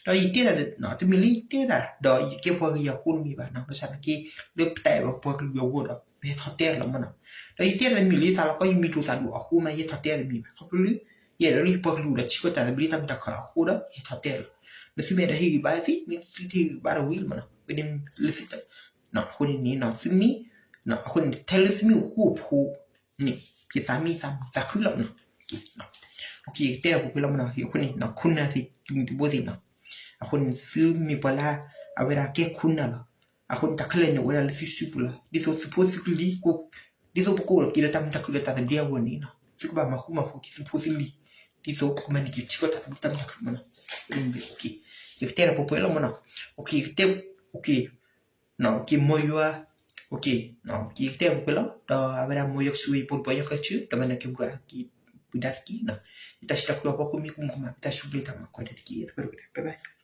ဒီးယတဲဒၣ် တမ့ၢ်လၢယတဲဒၣ် ဒီးယကဲပှၤဂ့ၤအဃိတမ့ၢ်ဘၣ်နီၤ. ဘၣ်ဆၣ်နာ်က့ လၢပတၢ်အဲၣ်ဘၣ်ပှၤကလုာ်အဂီၢ်ဒီး ပဟဲထီၣ်တဲလီၤမနီၤ. ဒီးယတဲဒၣ်မ့ၢ်လၢယသးလီၤကီ ယမ့ၢ်ဒိၣ်သးဒိၣ်အဃိမး ယဟဲထီၣ်တဲတမ့ၢ်ဘၣ်. ခီဖျိလၢ ယအဲၣ်ဒိးလၢယပှၤကလုာ်ဒီးထံကီၢ်တၢ်သဘျ့တၢ်မုာ်တၢ်ခုၣ်အဃိဒီး ယဟဲထီၣ်တဲလီၤ. ဒီးသုမ့ၢ်အဲၣ်ဒိးဟ့ၣ်ဂံၢ်ဘါသ့ မ့ၢ်သုတဟ့ၣ်ဂံၢ်ဘါဒီးဝံၤလီၤမနီၤ. ဝဲန့ၣ်လၢသုတၢ် အဃိန့ၣ်န့ၣ်နီၤ သုမ့ၢ် အဃိန့ၣ် ထဲလၢသုမ့ၢ်အိၣ်ဃူအိၣ်ဖိးန့ၣ် ယသးမံသးမုာ်သးခုလီၤမနီၤ. အဃိ ယကတဲဒီးပှဲၤပှဲၤလီၤမနီၤ. အဃိန့ၣ် ခိၣ်နၢ်သ့ၣ် သုးမုၢ်သံၣ်ဘိသ့ၣ်နီၤ. အဃိန့ၣ် သုမ့ၢ်ပှၤလၢ အဝဲဒၣ်ကဲခိၣ်နၢ်လီၤ. အဃိန့ၣ် တၢ်ခဲလၢာ်န့ၣ် အိၣ်ဝဲဒၣ်လၢသုစုပူၤလီၤ. ဒ်သိးသုဖိသုလံၤ ဒ်သိးပကအိၣ်ဒီးက့ၤဒီးတၢ်မုာ်တၢ်ခုၣ်ဒီးတၢ်သဘျ့အဂီၢ်န့ၣ်နီၤ သုကဘၣ်မၤဃူမၤဖိးက့ၤသုဖိသုလံၤ ဒ်သိးပကမၤန့ၢ်က့ၤထံကီၢ်တၢ်သဘျ့တၢ်မုာ်တၢ်ခုၣ်မနီၤ. ယကတဲဒီးပှဲၤပှဲၤလီၤမနီၤ. အဃိ ယကတဲ အဃိ မ့ၢ်ယွၤ ယကတဲပှဲၤပှဲၤလီၤ ဒီးအဝဲဒၣ်မ့ၢ်ယွၤကဆိၣ်ဂ့ၤယပှၤကလုာ်ပှၤကညီခဲလၢာ်ဆူ ဒီးမၤနၢၤက့ၤပှၤက့ၤ ပှၤဒါတက့ၢ်နီၤ. ယတၢ်စံးတၢ်ကတိၤအဖီခိၣ်မ့ၢ်ကမူၤကမၣ် ပတၢ်စူၢ်ပျဲတၢ်မၤကွၢ်ဒၣ်တက့ၢ် ယသပှၢ်တက့ၢ် bye bye.